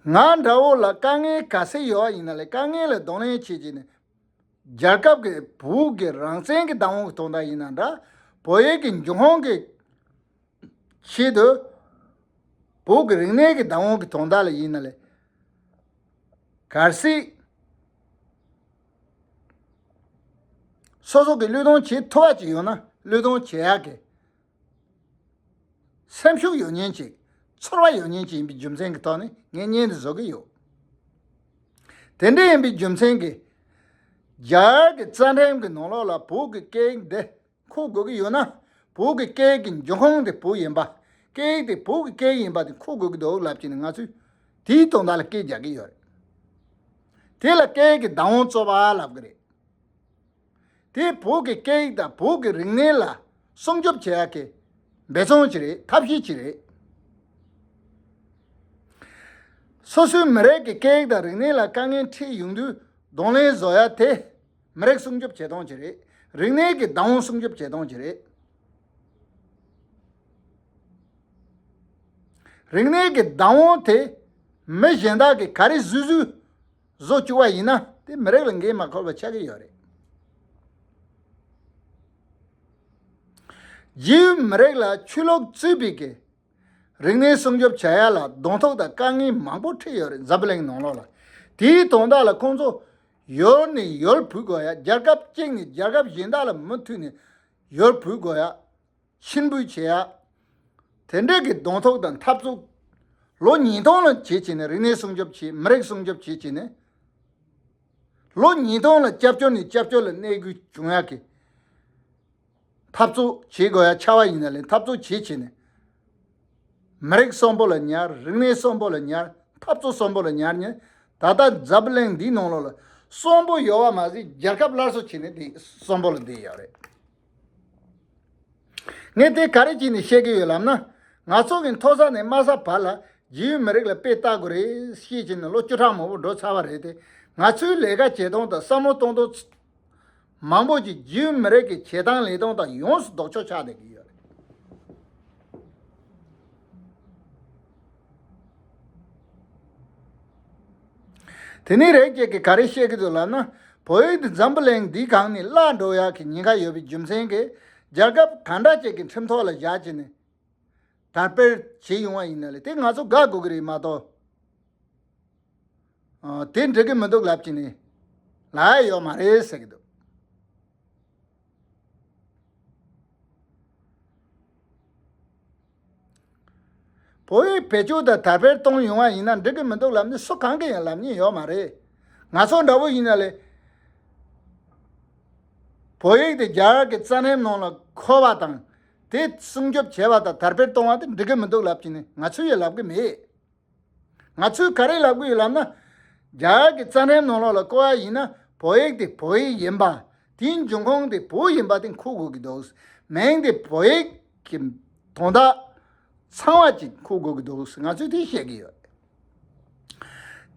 ང་འདྲ་བོ་ལ་དཀའ་ངལ་ག་ཚད་ཡོད་པ་ཡིན་ན་ལས་དཀའ་ངལ་ལ་གདོང་ལེན་བྱེད་ཀྱི་ནི། རྒྱལ་ཁབ་ཀྱི་བོད་ཀྱི་རང་བཙན་གྱི་བདག་དབང་གི་དོན་དག་ཡིན་ན་འདྲ། བོད་ཡིག་གི་འབྱུང་ཁུངས་ཀྱི་ཆེད་དུ། བོད་ཀྱི་རིག་གནས་ཀྱི་བདག་དབང་གི་དོན་དག་ལ་ཡིན་ན་ལས། གལ་སྲིད། སོ་སོ་གི་བློས་གཏོང་བྱེད་ཐུབ་པ་ཅིག་ཡོད་ན་བློས་གཏོང་བྱེད་ཡག་གི་སེམས་ཤུགས་ཡོད་མཁན་ཅིག་ཚོར་བ་ཡོད་མཁན་ཅིག་ཡིན་པའི་རྒྱུ་མཚན་གྱི་ཐོག་ནས་ངས་བརྙན་འདི་བཟོ་གི་ཡོད། དེ་འདྲ་ཡིན་པའི་རྒྱུ་མཚན་གྱིས། རྒྱ་གར་གྱི་རྩ་ཁྲིམས་ཀྱི་ནང་ལོགས་ལ་བོད་ཀྱི་སྐད་ཡིག་འདི་འཁོད་དགོས་ཀྱི་ཡོད་ན། བོད་ཀྱི་སྐད་ཡིག་གི་འབྱུང་ཁུངས་དེ་བོད་ཡིན་པ། སྐད་ཡིག་དེ་བོད་ཀྱི་སྐད་ཡིག་ཡིན་པ་དེ་འཁོད་དགོས་ཀྱི་འདུག་ལབ་ཀྱི་ནི་ང་ཚོས་དེའི་དོན་དག་ལ་སྐད་རྒྱག་གི་ཡོད་རེད། དེ་ལ་སྐད་ཡིག་གི་བདག་དབང་རྩོད་པ་ལབ་ཀྱི་རེད། དེ་བོད་ཀྱི་སྐད་ཡིག་དང་བོད་ཀྱི་རིག་གནས་ལ་སྲུང་སྐྱོབ་བྱེད་ཡག་གི་འབད་བརྩོན་ཅིག་རེད། ཐབས་ཤེས་ཅིག་རེད། སོ་སོའི་མི་རིགས་ཀྱི་སྐད་ཡིག་དང་རིག་གནས་ལ་དཀའ་ངལ་འཕྲད་ཡོང་དུས་གདོང་ལེན་བཟོ་ཡ་དེ། མི་རིགས་སྲུང་སྐྱོབ་བྱེད་སྟངས་ཅིག་རེད། རིག་གནས་ཀྱི་བདག་དབང་སྲུང་སྐྱོབ་བྱེད་སྟངས་ཅིག་རེད། རིག་གནས་ཀྱི་བདག་དབང་དེ་མི་གཞན་དག་གིས་ག་རེ་བཟོས་བཟོས་བཟོ་བཅུག་པ་ཡིན་ན། དེ་མི་རིགས་ལ་འགན་མ་འཁུར་བ་ཆགས་ཀྱི་ཡོད་རེད། རྒྱའི་མི་རིགས་ལ་ཆོས་ལུགས་གཙོས་པའི་གི་རིག་གནས་སྲུང་སྐྱོབ་བྱ་ཡ་ལ་གདོང་ཐུག་དང་དཀའ་ངལ་མང་པོ་འཕྲད་ཡོད་རེད། འཛམ་བུ་གླིང་ནང་ལོགས་ལ། དེའི་དོན་དག་ལ་ཁོང་ཚོ་ཡུལ་ནས་ཡུལ་བུད་དགོས་ཡ། རྒྱལ་ཁབ་གཅིག་ནས་རྒྱལ་ཁབ་གཞན་དག་ལ་མུ་མཐུད་ནས་ཡུལ་བུད་དགོས་ཡ། ཕྱིར་འབུད་བྱེད་ཡ། དེ་འདྲས་ཀྱི་གདོང་ཐུག་དང་འཐབ་རྩོད་ལོ་ཉིས་སྟོང་ལ་བྱེད་བྱས་ནས། རིག་གནས་སྲུང་སྐྱོབ་བྱེད། མི་རིགས་སྲུང་སྐྱོབ་བྱེད་བྱས་ནས། ལོ་ཉིས་སྟོང་ལ་སྐྱབས་བཅོལ་ནས་སྐྱབས་བཅོལ་ལ་གནས་དགོས་བྱུང་ཡ་གི་འཐབ་རྩོད་བྱེད་དགོས་ཡ་ཆགས་པ་ཡིན་ན་ལས། འཐབ་རྩོད་བྱེད་བྱས་ནས། མི་རིགས་གསོན་པོ་ལ་ཉར། རིག་གནས་གསོན་པོ་ལ་ཉར། འཐབ་རྩོད་གསོན་པོ་ལ་ཉར་ནས། ད་ལྟ་འཛམ་བུ་གླིང་འདིའི་ནང་ལོགས་ལ་གསོན་པོ་ཡོད་པ་མ་ཟད། རྒྱལ་ཁབ་སླར་གསོ་བྱས་ནས་འདི་གསོན་པོ་ལ་བསྡད་ཡོད་རེད། ངས་དེ་ག་རེ་བྱས་ནས་བཤད་ཀྱི་ཡོད་ལབ་ན། ང་ཚོ་གི་མཐོ་ས་ནས་དམའ་ས་བར་ལ་རྒྱ་ཡུལ་མི་རིགས་ལ་དཔེ་ལྟ་དགོས་རེད་ཞེས་བྱས་ནས་ལོ་བཅུ་ཕྲག་མང་པོ་འགྲོ་ཚར་བ་རེད་དེ། ང་ཚོའི་ལས་ཀ་བྱེད་སྟངས་དང་བསམ་བློ་གཏོང་སྟངས་མང་པོ་ཅིག་རྒྱ་ཡུལ་མི་རིགས་ཀྱི་བྱེད་སྟངས་ལས་སྟངས་དང་ཡོངས་སུ་ལྡོག་ཕྱོགས་ཆགས་བསྡད་ཀྱི་ཡོད་རེད། དེ་ནས་རེ་ཅིག་གིས་ག་རེ་བཤད་ཀྱི་འདུག་ལབ་ན། བོད་ཡིག་འདི་འཛམ་བུ་གླིང་འདིའི་སྒང་ནས་བརླག་འགྲོ་ཡག་གི་ཉེན་ཁ་ཡོད་པའི་རྒྱུ་མཚན་གྱིས། རྒྱལ་ཁབ་གང་འདྲ་ཅིག་གི་ཁྲིམས་ཐོག་ལ་བཞག་བྱས་ནས་དར་སྤེལ་བྱེད་ཡོང་བ་ཡིན་ན་ལས། དེ་ང་ཚོ་དགའ་དགོས་ཀྱི་རེད་མ་གཏོགས། ཨ། དེ་འགྲིག་གི་མི་འདུག་ལབ་བྱས་ནས་ལབ་ཡ་ཡོད་མ་རེད་ཟེར་གྱི་འདུག་བོད་ཡིག་བེད་སྤྱོད་དང་དར་སྤེལ་གཏོང་ཡོང་བ་ཡིན་ན་འགྲིག་གི་མི་འདུག་ལབ་ནས་སུ་གང་གིས་ཡང་ལབ་མཁན་ཡོད་མ་རེད། ང་ཚོ་འདྲ་བོ་ཡིན་ན་ལས། བོད་ཡིག་དེ་རྒྱ་གར་གྱི་རྩ་ཁྲིམས་ནང་ལ་འཁོད་པ་དང་། དེ་སྲུང་སྐྱོབ་བྱས་པ་དང་དར་སྤེལ་གཏོང་བ་དེ་འགྲིག་གི་མི་འདུག་ལབ་བྱས་ནས་ང་ཚོས་ཡང་ལབ་གི་མེད། ང་ཚོས་ག་རེ་ལབ་གི་ཡོད་ལབ་ན། རྒྱ་གར་གྱི་རྩ་ཁྲིམས་ནང་ལོགས་ལ་བཀོད་པ་ཡིན་ན། བོད་ཡིག་དེ་བོད་ཡིག་ཡིན་པ། དེའི་འབྱུང་ཁུངས་དེ་བོད་ཡིན་པ་དེ་འཁོད་དགོས་ཀྱི་འདུག་མིང་དེ་བོད་ཡིག་གི་དོན་དག་ཚང་བ་ཅིག་འཁོད་དགོས་ཀྱི་འདུག་ང་ཚོས་དེ་བཤད་ཀྱི་ཡོད།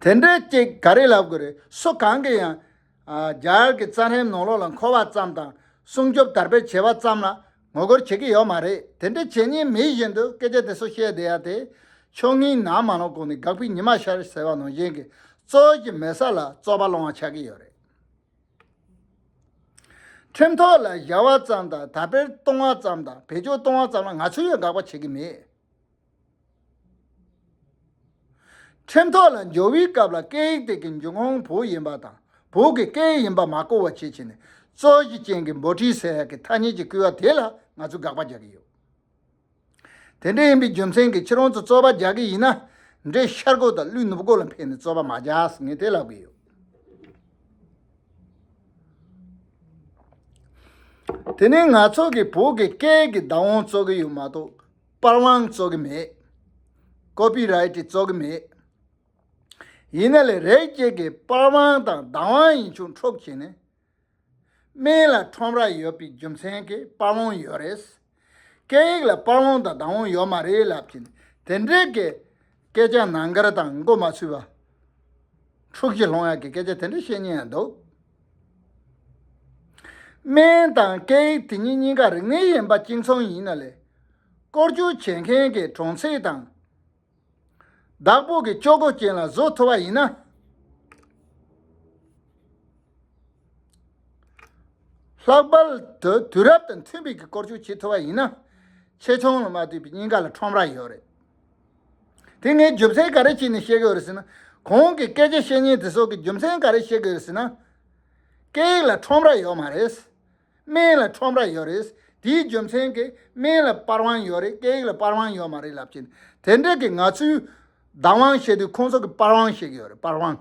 དེ་འདྲ་ཅིག་ག་རེ་ལབ་དགོས་རེད། སུ་གང་གིས་ཡང་། ཨ། རྒྱ་གར་གྱི་རྩ་ཁྲིམས་ནང་ལོགས་ལ་འཁོད་པ་ཙམ་དང་སྲུང་སྐྱོབ་དར་སྤེལ་བྱས་པ་ཙམ་ལ་ངོ་རྒོལ་བྱེད་ཀྱི་ཡོད་མ་རེད། དེ་འདྲ་བྱེད་མཁན་མེད་བཞིན་དུ་སྐད་ཆ་དེ་ཚོ་བཤད་བསྡད་ཡ་དེ། ཆོ་ངེའི་ནང་མ་ལོག་གོང་ནས་དགག་པའི་ཉི་མ་ཤར་ཟེར་བ་ནང་བཞིན་གྱི། རྩོད་ཀྱི་མེད་ས་ལ་རྩོད་པ་སློང་བ་ཆགས་ཀྱི་ཡོད་རེད། ཁྲིམས་ཐོག་ལ་བཞག་པ་ཙམ་དང་དར་སྤེལ་གཏོང་བ་ཙམ་དང་བེད་སྤྱོད་གཏོང་བ་ཙམ་ལ་ང་ཚོས་ཡང་དགག་པ་བྱེད་ཀྱི་མེད། ཁྲིམས་ཐོག་ལ་འཇོག་པའི་སྐབས་ལ་སྐད་ཡིག་དེ་གི་འབྱུང་ཁུངས་བོད་ཡིན་པ་དང་། བོད་ཀྱི་སྐད་ཡིག་ཡིན་པ་མ་གོ་བ་བྱེད་བྱས་ནས། རྩོད་གཞི་ཅན་གྱི་འབོད་སྒྲིག་ཟེར་ཡག་གི་ཐ་སྙད་ཅིག་བཀོལ་བ་དེ་ལ་ང་ཚོས་དགག་པ་རྒྱག་གི་ཡོད། དེ་འདྲ་ཡིན་པའི་རྒྱུ་མཚན་གྱིས་ཁྱེད་རང་ཚོ་རྩོད་པ་རྒྱག་གི་ཡིན་ན། འདྲེ་ཤར་སྒོ་དང་ཀླུ་ནུབ་སྒོ་ལ་ཕེབས་ནས་རྩོད་པ་མ་རྒྱག་ཟེར་ངས་དེ་ལབ་གི་ཡོད། དེ་ནས་ང་ཚོ་གི་བོད་ཀྱི་སྐད་ཀྱི་བདག་དབང་རྩོད་གི་ཡོད་མ་གཏོགས། པར་དབང་རྩོད་གི་མེད། ཀོ་པི་རའེ་ཊི་རྩོད་གི་མེད། ཡིན་ན་ལས་རེ་ཅིག་གིས་པར་དབང་དང་བདག་དབང་ཡིན་ཆོག་འཕྲོག་བྱས་ནས། སྨན་ལ་ཁྲོམ་ར་ཡོད་པའི་རྒྱུ་མཚན་གྱིས་པར་དབང་ཡོད་རེད། སྐད་ཡིག་ལ་པར་དབང་དང་བདག་དབང་ཡོད་མ་རེད་ལབ་ཀྱིན། དེ་འདྲའི་གི་སྐད་ཆ་ནང་འགལ་དང་མགོ་མ་ཚོས་པ། འཁྲུག་གཞི་སློང་ཡག་གི་སྐད་ཆ་དེ་འདྲ་བཤད་མཁན་ཡང་འདུག་སྨན་དང་སྐད་ཡིག་དེ་གཉིས་གཉིས་ཀ་རིག་གནས་ཡིན་པ་གཅིག་མཚུངས་ཡིན་ན་ལས། བཀོལ་སྤྱོད་བྱེད་མཁན་གྱི་གྲོང་གསེབ་དང་། བདག་པོ་གི་སྤྱོད་སྒོ་ཅན་ལ་བཟོ་ཐུབ་པ་ཡིན་ན། ལྷག་པར་དུ་དུས་རབས་དང་མཐུན་པའི་གི་བཀོལ་སྤྱོད་བྱེད་ཐུབ་པ་ཡིན་ན། ཆེ་ཆུང་ལ་མ་ལྟོས་པའི་གཉིས་ཀ་ལ་ཁྲོམ་ར་ཡོད་རེད། དེ་ངས་རྒྱུ་མཚན་ག་རེ་བྱས་ནས་བཤད་ཀྱི་ཡོད་རེད་ཟེར་ན། གོང་གི་སྐད་ཆ་བཤད་མཁན་དེ་ཚོ་གི་རྒྱུ་མཚན་ག་རེ་བཤད་ཀྱི་ཡོད་རེད་ཟེར་ན། སྐད་ཡིག་ལ་ཁྲོམ་ར་ཡོད་མ་རེད། སྨན་ལ་ཁྲོམ་ར་ཡོད་རེད། དེའི་རྒྱུ་མཚན་གྱིས་སྨན་ལ་པར་དབང་ཡོད་རེད། སྐད་ཡིག་ལ་པར་དབང་ཡོད་མ་རེད་ལབ་ཀྱིན། དེ་འདྲ་གི་ང་ཚོས་བདག་དབང་བཤད་དུས་ཁོང་ཚོ་གི་པར་དབང་བཤད་ཀྱི་ཡོད་རེད། པར་དབང་།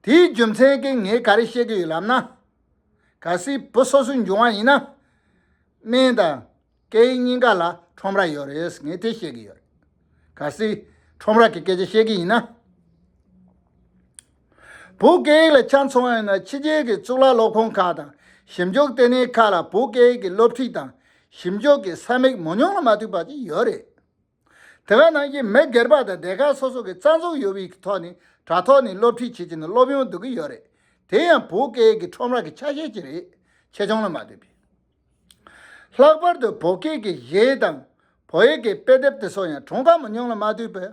དེའི་རྒྱུ་མཚན་གྱིས་ངས་ག་རེ་བཤད་ཀྱི་ཡོད་ལབ་ན། གལ་སྲིད་བོད་སོ་སོའི་འབྱུང་བ་ཡིན་ན། སྨན་དང་སྐད་ཡིག་གཉིས་ཀ་ལ་ཁྲོམ་ར་ཡོད་རེད། ངས་དེ་བཤད་ཀྱི་ཡོད་རེད། གལ་སྲིད་ཁྲོམ་ར་གི་སྐད་ཆ་བཤད་ཀྱི་ཡིན་ན། བོད་སྐད་ཡིག་ལ་ཆ་མཚོན་པ་ཡིན་ན། ཕྱི་རྒྱལ་གྱི་གཙུག་ལག་སློབ་ཁང་ཁག་དང་ཞིབ་འཇུག་ལྟེ་གནས་ཁག་ལ་བོད་སྐད་ཡིག་གི་སློབ་ཁྲིད་དང་ཞིབ་འཇུག་གི་ས་མིག་མང་ཉུང་ལ་མ་ལྟོས་པ་ཅིག་ཡོད་རེད། དེ་ག་ནང་བཞིན་མི་སྒེར་པ་དང་སྡེ་ཁག་སོ་སོ་གི་རྩ་འཛུགས་ཡོད་པའི་ཐོག་ནས་ དྲ་ཐོག་ནས་སློབ་ཁྲིད་བྱེད་ཀྱི་ནི་སློབ་ཡོན་སྡུག་གི་ཡོད་རེད། དེ་ཡང་བོད་སྐད་ཡིག་གི་ཁྲོམ་ར་གི་ཆ་ཤས་ཅིག་རེད། ཆེ་ཆུང་ལ་མ་ལྟོས་པའི། ལྷག་པར་དུ་བོད་སྐད་ཀྱི་གཞས་དང་བོད་ཡིག་གི་དཔེ་དེབ་དེ་ཚོ་ཡང་གྲངས་ཀ་མི་ཉུང་ལ་མ་ལྟོས་པའི།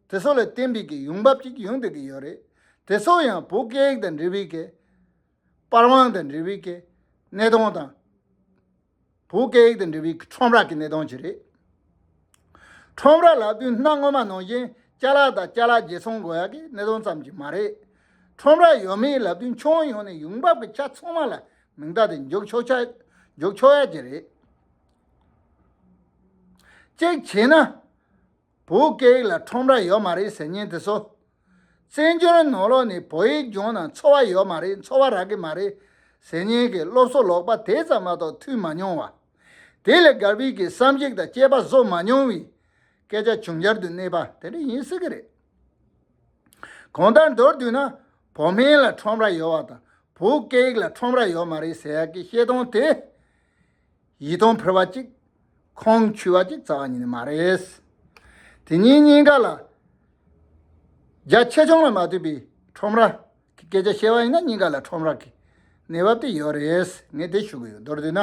དེ་ཚོ་ལ་བརྟེན་པའི་གི་ཡོང་འབབ་ཅིག་ཡོང་བསྡད་ཀྱི་ཡོད་རེད། དེ་ཚོ་ཡང་བོད་སྐད་ཡིག་དང་འབྲེལ་བའི་གི་པར་དབང་དང་འབྲེལ་བའི་གི་གནས་སྟངས་དང་། བོད་སྐད་ཡིག་དང་འབྲེལ་བའི་ཁྲོམ་ར་གི་གནས་སྟངས་ཅིག་རེད། ཁྲོམ་ར་ལབ་དུས་གནའ་སྔོན་མ་ནང་བཞིན་ཅ་ལག་དང་ཅ་ལག་བརྗེ་སོང་དགོས་ཡག་གི་གནས་སྟངས་ཙམ་གྱིས་མ་རེད། ཁྲོམ་ར་ཡོད་མེད་ལབ་དུས་ཁྱོན་ཡོངས་ནས་ཡོང་འབབ་ཀྱི་ཆ་ཚང་མ་ལ་མིང་རྟགས་དེ་འཇོག་ཆོག་ཆ་འཇོག་ཆོག་ཡག་ཅིག་རེད། གཅིག་བྱས་ན། བོད་སྐད་ཡིག་ལ་ཁྲོམ་ར་ཡོད་མ་རེད་ཟེར་མཁན་དེ་ཚོ། བཙན་བྱོལ་ནང་ལོགས་ནས་བོད་ཡིག་སྦྱོང་ན་འཚོ་བ་ཡོད་མ་རེད། འཚོ་བ་རག་གི་མ་རེད་ཟེར་མཁན་གྱི་སློབ་གསོ་ལོག་པ་དེ་ཙམ་མ་གཏོགས་ཐོས་མ་མྱོང་བ། དེ་ལས་བརྒལ་བའི་གི་བསམ་གཞིག་དང་དཔྱད་པ་བཟོ་མ་མྱོང་བའི་སྐད་ཆ་བྱུང་འཆར་དུ་གནས་པ་དེ་འདྲ་ཡིན་སྲིད་གི་རེད། གང་ལྟར་མདོར་བསྡུས་ན། བོད་སྨན་ལ་ཁྲོམ་ར་ཡོད་པ་དང་བོད་སྐད་ཡིག་ལ་ཁྲོམ་ར་ཡོད་མ་རེད་ཟེར་ཡག་གི་བཤད་སྟངས་དེ། ཡིད་རྟོན་འཕེར་བ་གཅིག་ཁོང་ཆུད་པ་གཅིག་རྩ་བ་ཉིད་ནས་མ་རེད། དེ་གཉིས་གཉིས་ཀ་ལ། རྒྱ་ཆེ་ཆུང་ལ་མ་ལྟོས་པའི་ཁྲོམ་ར་གི་སྐད་ཆ་བཤད་པ་ཡིན་ན་གཉིས་ཀ་ལ་ཁྲོམ་ར་གི་གནས་བབ་དེ་ཡོད་རེད། ངས་དེ་ཞུ་གི་ཡོད། མདོར་བསྡུས་ན།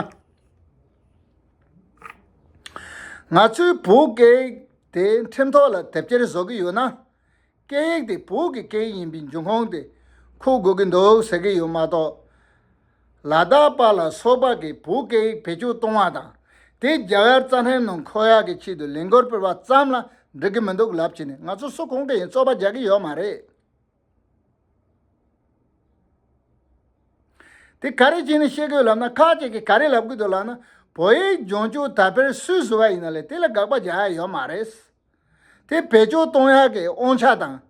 ང་ཚོའི་བོད་སྐད་ཡིག་དེ་ཁྲིམས་ཐོག་ལ་དེབ་སྐྱེལ་བཟོ་གི་ཡོད་ན། སྐད་ཡིག་དེ་བོད་ཀྱི་སྐད་ཡིག་ཡིན་པའི་འབྱུང་ཁུངས་དེ་འཁུར་དགོས་ཀྱི་འདུག་ཟེར་གྱི་ཡོད་མ་གཏོགས། ལ་དྭགས་པ་ལ་སོགས་པ་གིས་བོད་སྐད་ཡིག་བེད་སྤྱོད་གཏོང་བ་དང་། དེ་རྒྱ་གར་རྩ་ཁྲིམས་ནང་འཁོད་ཡག་གི་ཆེད་དུ་ལས་འགུལ་སྤེལ་བ་ཙམ་ལ་འགྲིག་གི་མི་འདུག་ལབ་བྱས་ནས་ང་ཚོ་སུ་གང་གིས་ཡང་རྩོད་པ་རྒྱག་གི་ཡོད་མ་རེད། དེ་ག་རེ་བྱས་ནས་བཤད་དགོས་ལབ་ན། ཁ་ཅིག་གིས་ག་རེ་ལབ་གི་འདུག་ལབ་ན། བོད་ཡིག་སྦྱོང་སྤྱོད་དར་སྤེལ་སུས་བཟོས་པ་ཡིན་ན་ལས་དེ་ལ་དགག་པ་རྒྱག་ཡ་ཡོད་མ་རེད། དེ་བེད་སྤྱོད་གཏོང་ཡག་གི་དབང་ཆ་དང་།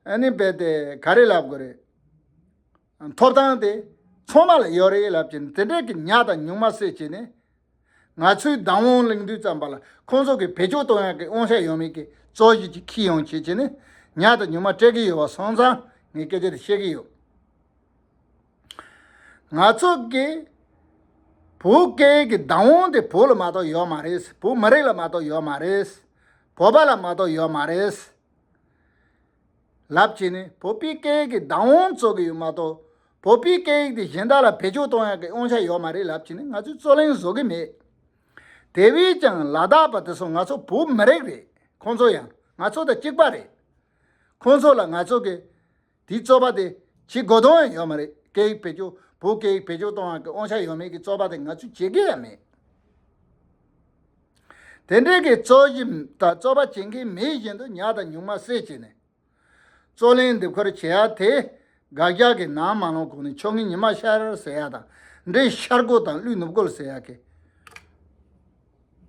ཨ་ནི་རྦད་དེ་ག་རེ་ལབ་དགོས་རེད། ཐོབ་ཐང་དེ་ཚང་མ་ལ་ཡོད་རེད་ལབ་བྱས་ནས་དེ་འདྲའི་གི་ཉག་དང་ཉུང་མ་བསྲེས་བྱས་ནས། ང་ཚོའི་བདག་དབང་གླེང་དུས་ཙམ་པ་ལ་ཁོང་ཚོ་གི་བེད་སྤྱོད་གཏོང་ཡག་གི་དབང་ཆ་ཡོད་མེད་ཀྱི་རྩོད་གཞི་ཅིག་འཁྱེར་ཡོང་བྱས་བྱས་ནས་ཉག་དང་ཉུང་མ་སྤྲད་ཀྱི་ཡོད་པ་སོང་ཙང་ངས་སྐད་ཆ་དེ་བཤད་ཀྱི་ཡོད། ང་ཚོ་གི་བོད་སྐད་ཀྱི་བདག་དབང་དེ་བོད་ལ་མ་གཏོགས་ཡོད་མ་རེད། བོད་མི་རིགས་ལ་མ་གཏོགས་ཡོད་མ་རེད། བོད་པ་ལ་མ་གཏོགས་ཡོད་མ་རེད། ལབ་བྱས་ནས་བོད་པའི་སྐད་ཡིག་གི་བདག་དབང་རྩོད་ཀྱི་ཡོད་མ་གཏོགས། བོད་པའི་སྐད་ཡིག་དེ་གཞན་དག་ལ་བེད་སྤྱོད་གཏོང་ཡག་གི་དབང་ཆ་ཡོད་མ་རེད་ལབ་བྱས་ནས་ང་ཚོས་རྩོད་གླེང་བཟོ་གི་མེད། དེ་བས་ཀྱང་ལ་དྭགས་པ་དེ་ཚོ་ང་ཚོ་བོད་མི་རིགས་རེད། ཁོང་ཚོ་ཡང་ང་ཚོ་དང་གཅིག་པ་རེད། ཁོང་ཚོ་ལ་ང་ཚོ་གི་དེའི་རྩོད་པ་དེ་བྱེད་དགོས་དོན་ཡང་ཡོད་མ་རེད། སྐད་ཡིག་བེད་སྤྱོད་བོད་སྐད་ཡིག་བེད་སྤྱོད་གཏོང་ཡག་གི་དབང་ཆ་ཡོད་མེད་ཀྱི་རྩོད་པ་དེ་ང་ཚོས་བྱེད་ཀྱི་ཡང་མེད། དེ་འདྲའི་གི་རྩོད་གཞི་དང་རྩོད་པ་བྱེད་མཁན་མེད་བཞིན་དུ་ཉག་དང་ཉུང་མ་བསྲེས་བྱས་ནས། རྩོད་གླེང་འདེབས་ཁུལ་བྱེད་ཡ་དེ། དགག་རྒྱག་གི་ནང་མ་ལོང་གོང་ནས་ཆོ་ངེ་ཉི་མ་ཤར་ཟེར་ཡ་དང་། འདྲེ་ཤར་གོ་དང་ཀླུ་ནུབ་གོ་ཟེར་ཡ་གི་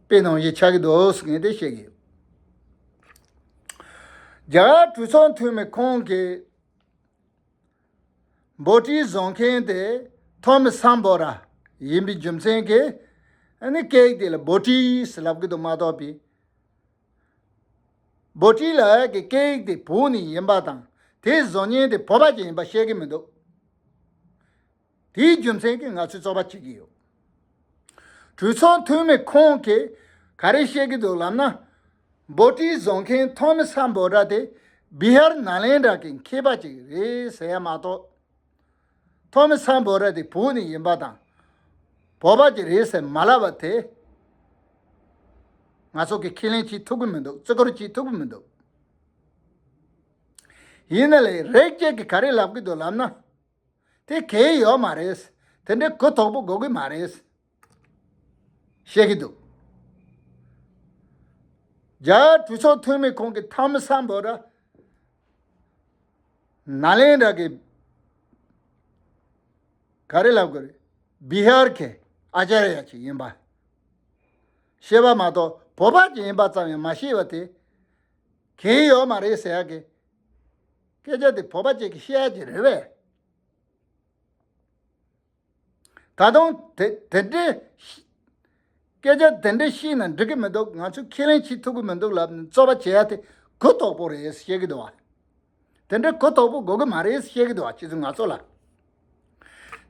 དཔེ་ནང་བཞིན་ཆགས་ཀྱི་འདུག་ཟེར་ངས་དེ་བཤད་ཀྱི་ཡོད། རྒྱ་གར་གྲོས་ཚོགས་འཐུས་མི་ཁོང་གིས་འབོལ་ཊི་བཟོ་མཁན་དེ་ཐོ་མི་སམ་བྷོ་ར་ཡིན་པའི་རྒྱུ་མཚན་གྱིས། ཨ་ནི་སྐད་ཡིག་དེ་ལ་འབོལ་ཊི་ཟེར་ལབ་ཀྱི་འདུག་མ་གཏོགས་པའི། འབོལ་ཊི་ལབ་ཡག་གི་སྐད་ཡིག་དེ་བོད་ནས་ཡིན་པ་དང་། དེ་བཟོ་མཁན་དེ་བོད་པ་ཅིག་ཡིན་པ་བཤད་ཀྱི་མི་འདུག་དེའི་རྒྱུ་མཚན་གྱིས་ང་ཚོས་རྩོད་པ་བྱེད་ཀྱི་ཡོད། གྲོས་ཚོགས་འཐུས་མི་ཁོང་གིས་ག་རེ་བཤད་ཀྱི་འདུག་ལབ་ན། འབོལ་ཊི་བཟོ་མཁན་ཐོ་མི་སམ་བྷོ་ར་དེ་བི་ཧར་ནཱ་ལེནྡྲ་གི་མཁས་པ་ཅིག་རེད་ཟེར་ཡ་མ་གཏོགས། ཐོ་མི་སམ་བྷོ་ར་དེ་བོད་ནས་ཡིན་པ་དང་། བོད་པ་ཅིག་རེད་ཟེར་མ་ལབ་པ་དེ། ང་ཚོ་གིས་ཁས་ལེན་བྱེད་ཐུབ་ཀྱི་མི་འདུག་བརྩི་བཀུར་བྱེད་ཐུབ་ཀྱི་མི་འདུག་ཡིན་ན་ལས་རིགས་གཅིག་གིས་ག་རེ་ལབ་ཀྱི་འདུག་ལབ་ན། དེ་གལ་ཡོད་མ་རེད། དེ་འདྲའི་གུ་དོག་པོ་དགོས་ཀྱི་མ་རེད། བཤད་ཀྱི་འདུག་རྒྱ་གར་གྲོས་ཚོགས་འཐུས་མི་ཁོང་གིས་ཐོ་མི་སམ་བྷོ་ར་ནཱ་ལེནྡྲ་གི་ག་རེ་ལབ་དགོས་རེད། བི་ཧར་གི་ཨ་ཅཱརྱ་ཅིག་ཡིན་པ་ཤེས་པ་མ་གཏོགས་བོད་པ་ཅིག་ཡིན་པ་ཙམ་ཡང་མ་ཤེས་པ་དེ་གལ་ཡོད་མ་རེད་ཟེར་ཡག་གི་སྐད་ཆ་དེ་བོད་པ་ཅིག་གིས་བཤད་ཡག་ཅིག་རེད་པས། ད་དུང་དེ་དེ་འདྲའི་སྐད་ཆ་དེ་འདྲ་བཤད་ན་འགྲིག་གི་མི་འདུག་ང་ཚོས་ཁས་ལེན་བྱེད་ཐུབ་ཀྱི་མི་འདུག་ལབ་ནས་རྩོད་པ་བྱེད་ཡ་དེ་གུ་དོག་པོ་རེད་བཤད་ཀྱི་འདུག་བ། དེ་འདྲའི་གུ་དོག་པོ་དགོས་ཀྱི་མ་རེད་བཤད་ཀྱི་འདུག་བ། ཁྱེད་ཚོས་ང་ཚོ་ལ།